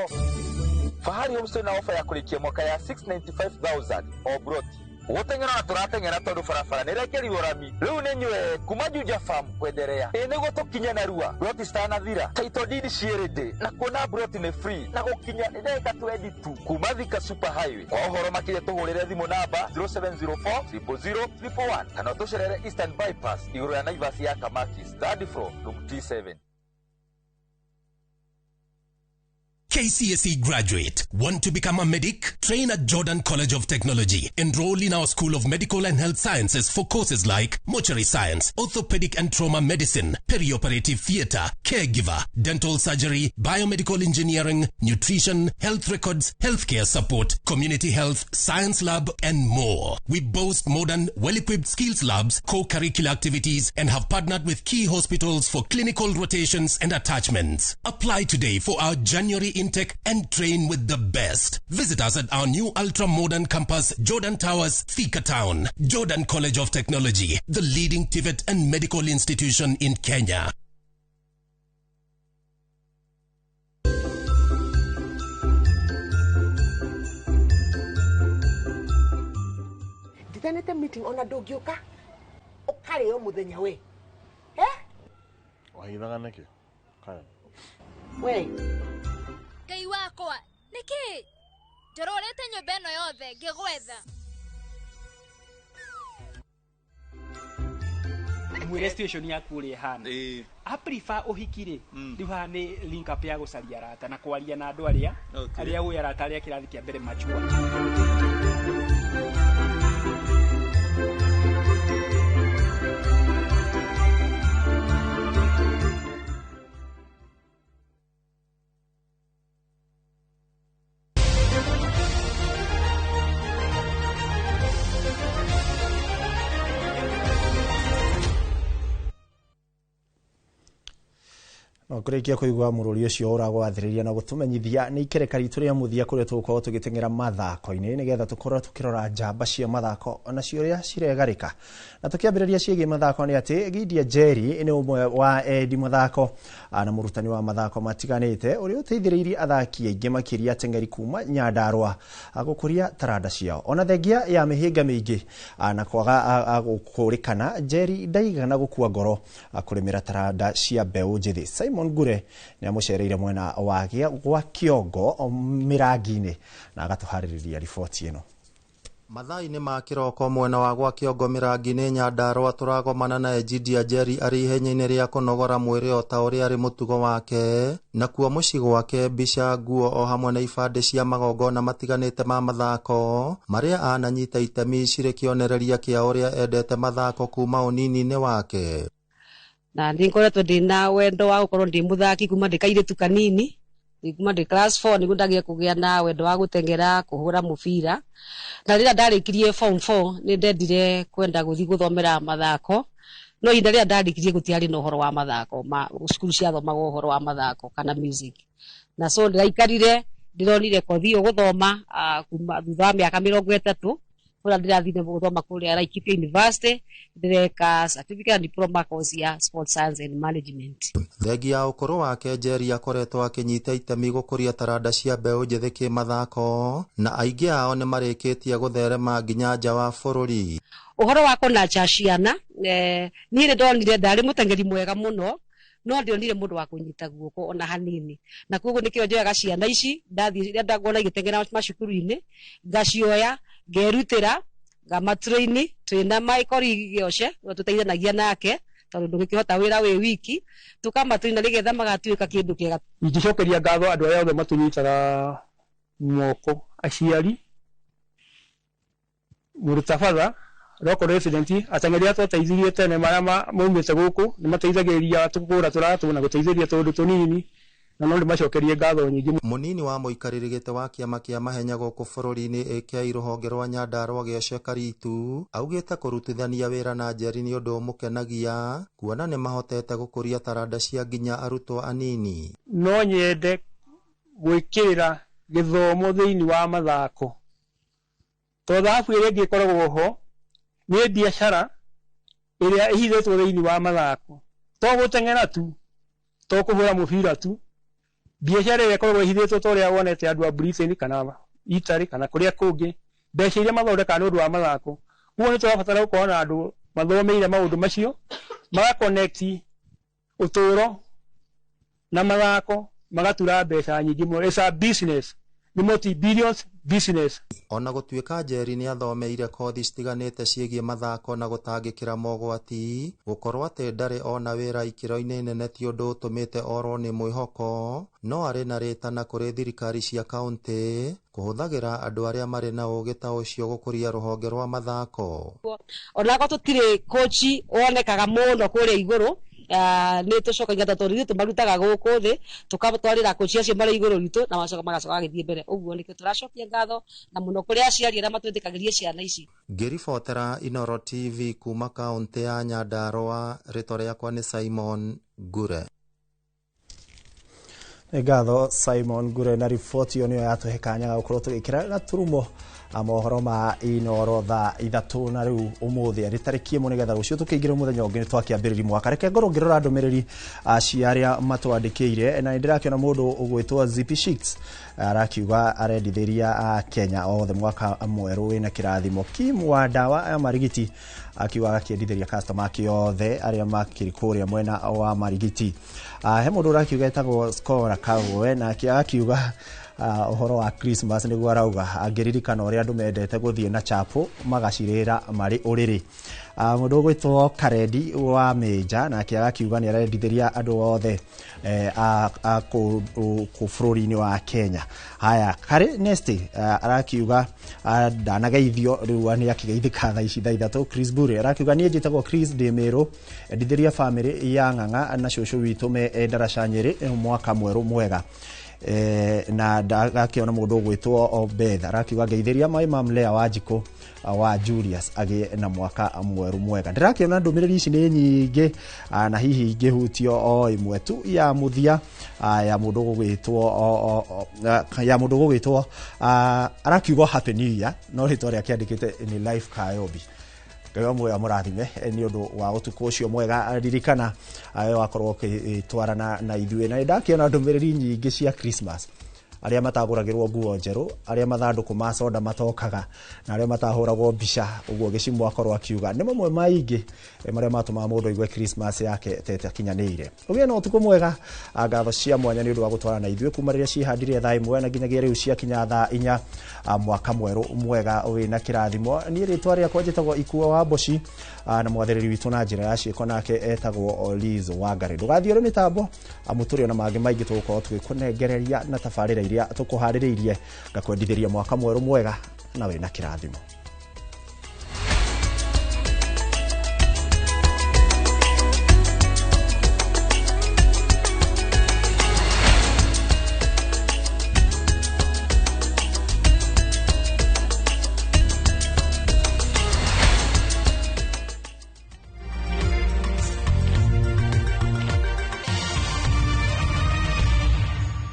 Fahari Homestay na ofa ya kurikia mwaka ya 695,000 o broti guteng'era na turateng'era tondu barabara nĩrekerirwo rami rĩu nĩ nyue kuma Juja Farm kwenderea ĩ nĩguo tũkinye narua broti citanathira title deed ciĩ na kuona broti nĩ free na gũkinya nĩ ndagĩka 22 kuma Thika Super Highway. Kwa ũhoro makĩria tũhũrĩre thimũ namba 0704 000 111 kana ũtũcerere Eastern Bypass igũrũ ya Naivas ya Kamakis third floor room T7. KCSE graduate. Want to become a medic? Train at Jordan College of Technology. Enroll in our School of Medical and Health Sciences for courses like mortuary science, orthopedic and trauma medicine, perioperative theater, caregiver, dental surgery, biomedical engineering, nutrition, health records, healthcare support, community health, science lab, and more. We boast modern, well-equipped skills labs, co-curricular activities, and have partnered with key hospitals for clinical rotations and attachments. Apply today for our January intake and train with the best. Visit us at our new ultra-modern campus, Jordan Towers, Thika Town. Jordan College of Technology, the leading TVET and medical institution in Kenya. Nditanĩte meeting ona ndũngĩũka ũkarĩo mũthenya we eh? Wahithaga nĩkĩ? Karen. We Ngai wakwa nĩkĩ njororete nyũmba ĩno yothe ngĩgwetha. Mwĩre situation yaku ũrĩa ĩhana. A prefer ũhiki rĩ, rĩu haha nĩ link up ya gũcaria arata na kwaria na andũ arĩa arĩa ũĩ arata arĩa kĩrathi kĩa mbere machua. No kurikia kuigua mururi ucio uragwathiriria na gutumenyithia ni ikereka ritu ria muthia kuria tugukorwo tugiteng'era mathako-ini nigetha tukorwo tukirora njamba cia mathako ona cio uria ciregarika. Na tukiambiriria ciĩgiĩ mathako ni ati Gideon Njeri ni umwe wa endi mathako na murutani wa mathako matiganite uria uteithĩrĩirie athaki aingĩ makĩria ateng'eri kuma Nyandarua gũkũria taranda ciao. Ona thengia ya mĩhĩnga mĩingĩ na kwaga gũkũrĩkana, Njeri ndaigana gũkua ngoro kũrĩmĩra taranda cia mbeũ njĩthĩ. Simon Ngure nĩ amũcereire mwena wa gwa Kĩongo Mĩrangi-inĩ na agatuharĩrĩria riboti ĩno. Mathaa-inĩ ma kĩroko mwena wa gwa Kĩongo Mĩrangi-inĩ Nyandarũa tũragomana na Egidia Njeri arĩ ihenya-inĩ rĩa kũnogora mwĩrĩ o ta ũrĩa arĩ mũtugo wake, nakuo mũciĩ gwake mbica, nguo o hamwe na ibandĩ cia magongona matiganĩte ma mathako marĩa ananyita itemi cirĩ kĩonereria kĩa ũrĩa endete mathako kuma ũnini-inĩ wake. Na nĩ ngoretwo ndĩna wendo wa gũkorwo ndĩ mũthaki kuma ndĩ kairĩtu kanini, kuma ndĩ class 4 nĩguo ndagĩa kũgĩa na wendo wa gũteng'era, kũhũra mũbira. Na rĩrĩa ndarĩkirie form 4 nĩ ndendire kwenda gũthiĩ gũthomera mathako, no ihinda rĩrĩa ndarĩkirie gũtiarĩ na ũhoro wa mathako, ma cukuru ciathomaga ũhoro wa mathako kana music. Na so ndĩraikarire ndĩronire kothi ĩyo gũthoma kuma thutha wa mĩaka 30 kũrĩa ndĩrathire gũthoma kũrĩa Laikipia University, ndĩreka certificate and diploma course ya sports science and management. Thengia ya ũkũrũ wake Njeri akoretwo akĩnyita itemi gũkũria taranda cia mbeũ njĩthĩ kĩmathako na aingĩ ao nĩ marĩkĩtie gũtherema nginya nja wa bũrũri. Ũhoro wa kũnacha ciana, niĩ nĩ ndonire ndarĩ mũteng'eri mwega mũno, no ndionire mũndũ wa kũnyita guoko ona hanini, na koguo nĩkĩo njoyaga ciana ici ndathiĩ rĩrĩa ndangona igĩteng'era macukuru-inĩ, ngacioya ngerutĩra ngamatrain, twĩna Michael Gĩoce ũrĩa tũteithanagia nake tondũ ndũngĩkĩhota wĩra wĩ wiki, tũkamatrain nĩgetha magatuĩka kĩndũ kĩega. Ingĩcokeria ngatho andũ arĩa othe matũnyitaga moko, aciari, mũrutabatha, local resident, ateng'eri arĩa twateithirie tene marĩa maumĩte gũkũ nĩ mateithagĩrĩria kũgũra tũratũ na gũteithĩrĩria tũũndũ tũnini, na no ndĩmacokerie ngatho nyingĩ. Mũnini wa mũikarĩri gĩtĩ wa kĩama kĩa mahenya gũkũ bũrũri-inĩ AK rũhonge rwa Nyandarũa Gĩoce Karitu augĩte kũrutithania wĩra na Njeri nĩ ũndũ ũmũkenagia kuona nĩ mahotete gũkũria taranda cia nginya arutwo anini. No nyende gwĩkĩrĩra gĩthomo thĩinĩ wa mathako, tondũ thahabu ĩrĩa ĩngĩ ĩkoragwo ho nĩ biacara ĩrĩa ĩhithĩtwo thĩinĩ wa mathako, to gũteng'era tu, to kũhũra mũbira tu, biacara ĩrĩa ĩkoragwo ĩhithĩtwo ta ũrĩa wonete andũ a Britain kana Italy kana kũrĩa kũngĩ, mbeca iria mathondekaga nĩ ũndũ wa mathako. Koguo nĩ tũrabatara gũkorwo na andũ mathomeire maũndũ macio, magaconnect ũtũũro na mathako, magatura mbeca nyingĩ mũno. It's a business, nĩ multi billions business. Ona gũtuĩka Njeri nĩ athomeire kothi citiganĩte ciĩgiĩ mathako na gũtangĩkĩra mogwati, gũkorwo atĩ ndarĩ ona wĩra ikĩro-inĩ nene ti ũndũ ũtũmĩte orwo nĩ mwĩhoko, no arĩ na rĩtana kũrĩ thirikari cia kaũntĩ kũhũthagĩra andũ arĩa marĩ na ũũgĩ ta ũcio gũkũria rũhonge rwa mathako. Onakorwo tũtirĩ coach wonekaga mũno kũrĩa igũrũ, nĩ tũcokagia tondũ ithuĩ tũmarutaga gũkũ thĩ, tũkamatwarĩra coach acio marĩ igũrũ ritũ na magacoka magĩthiĩ mbere. Ũguo nĩkĩo tũracokia ngatho na mũno kũrĩ aciari arĩa matwĩtĩkagĩria ciana ici. Ngĩribotera Inooro TV kuma kaũntĩ ya Nyandarũa, rĩtwa rĩakwa nĩ Simon Ngure. Nĩ ngatho Simon Ngure na riboti ĩyo nĩyo yatũhe kanya ga gũkorwo tũgĩkĩra gaturumo mohoro ma Inooro thaa 3 na rĩu ũmũthĩ arĩ tarĩki 1 nĩgetha rũciũ tũkĩingĩra mũthenya ũngĩ nĩ twakĩambĩrĩria mwaka. Reke ngorwo ngĩrora ndũmĩrĩri cia arĩa matwandĩkĩire, na nĩndĩrakĩona mũndũ ũgwĩtwo Zippy Shicks arakiuga arendithĩria Kenya othe mwaka mwerũ wĩna kĩrathimo. Kim wa ndawa ya Marigiti akiuga agakĩendithĩria customer ake othe arĩa makĩrĩ kũrĩa mwena wa Marigiti. He mũndũ ũrakiuga etagwo Scora Kagwe, nake akiuga ũhoro wa Christmas nĩguo arauga angĩririkana ũrĩa andũ mendete gũthiĩ na chapo magacirĩra marĩ ũrĩrĩ. Mũndũ ũgwĩtwo Karendi wa Mĩnja nake agakiuga nĩ arendithĩria andũ othe a kũ bũrũri-inĩ wa Kenya. Haya, Karĩ Nesti arakiuga ndanageithio rĩu nĩ akĩgeithĩka thaa ici thaa 3. Chris Bure arakiuga niĩ njĩtagwo Chris ndĩ Mĩrũ, endithĩria famĩlĩ ya Ng'ang'a na cũcũ witũ me Ndaraca Nyĩrĩ mwaka mwerũ mwega. Na ndakĩona mũndũ ũgwĩtwo Beth arakiuga ngeithĩria my mom Lea Wanjikũ wa Julius agĩe na mwaka mwerũ mwega. Ndĩrakĩona ndũmĩrĩri ici nĩ nyingĩ, na hihi ingĩhutio o ĩmwe tu ya mũthia ya mũndũ ũgwĩtwo arakiuga Happy New Year, no rĩtwa rĩake andĩkĩte nĩ Life Kayobi. Ngai wa muoyo amũrathime nĩ ũndũ wa ũtukũ ũcio mwega. Ririkana we wakorwo ũgĩtwarana na ithuĩ, na nĩndakĩona ndũmĩrĩri nyingĩ cia Christmas. Arĩa matagũragĩrwo nguo njerũ, arĩa mathandũkũ ma soda matokaga, na arĩa matahũragwo mbica. Ũguo Gĩcimũ akorwo akiuga nĩ mamwe maingĩ marĩa matũmaga mũndũ aigue Christmas yake ta ĩtakinyanĩire. Ũgĩe na ũtukũ mwega. Ngatho cia mwanya nĩ ũndũ wa gũtwarana na ithuĩ kuma rĩrĩa cihandire thaa 1 na nginyagia rĩu ciakinya thaa 4. Mwaka mwerũ mwega wĩna kĩrathimo. Niĩ rĩtwa rĩakwa njĩtagwo Ikuo wa Mboci, na mwathĩrĩri witũ na njĩra ya ciĩko nake etagwo Liz Wangari. Ndũgathiĩ ũrĩ mĩtambo, amu tũrĩ ona mangĩ maingĩ tũgũkorwo tũgĩkũnengereria na tabarĩra iria tũkũharĩrĩirie. Ngakwendithĩria mwaka mwerũ mwega na wĩna kĩrathimo.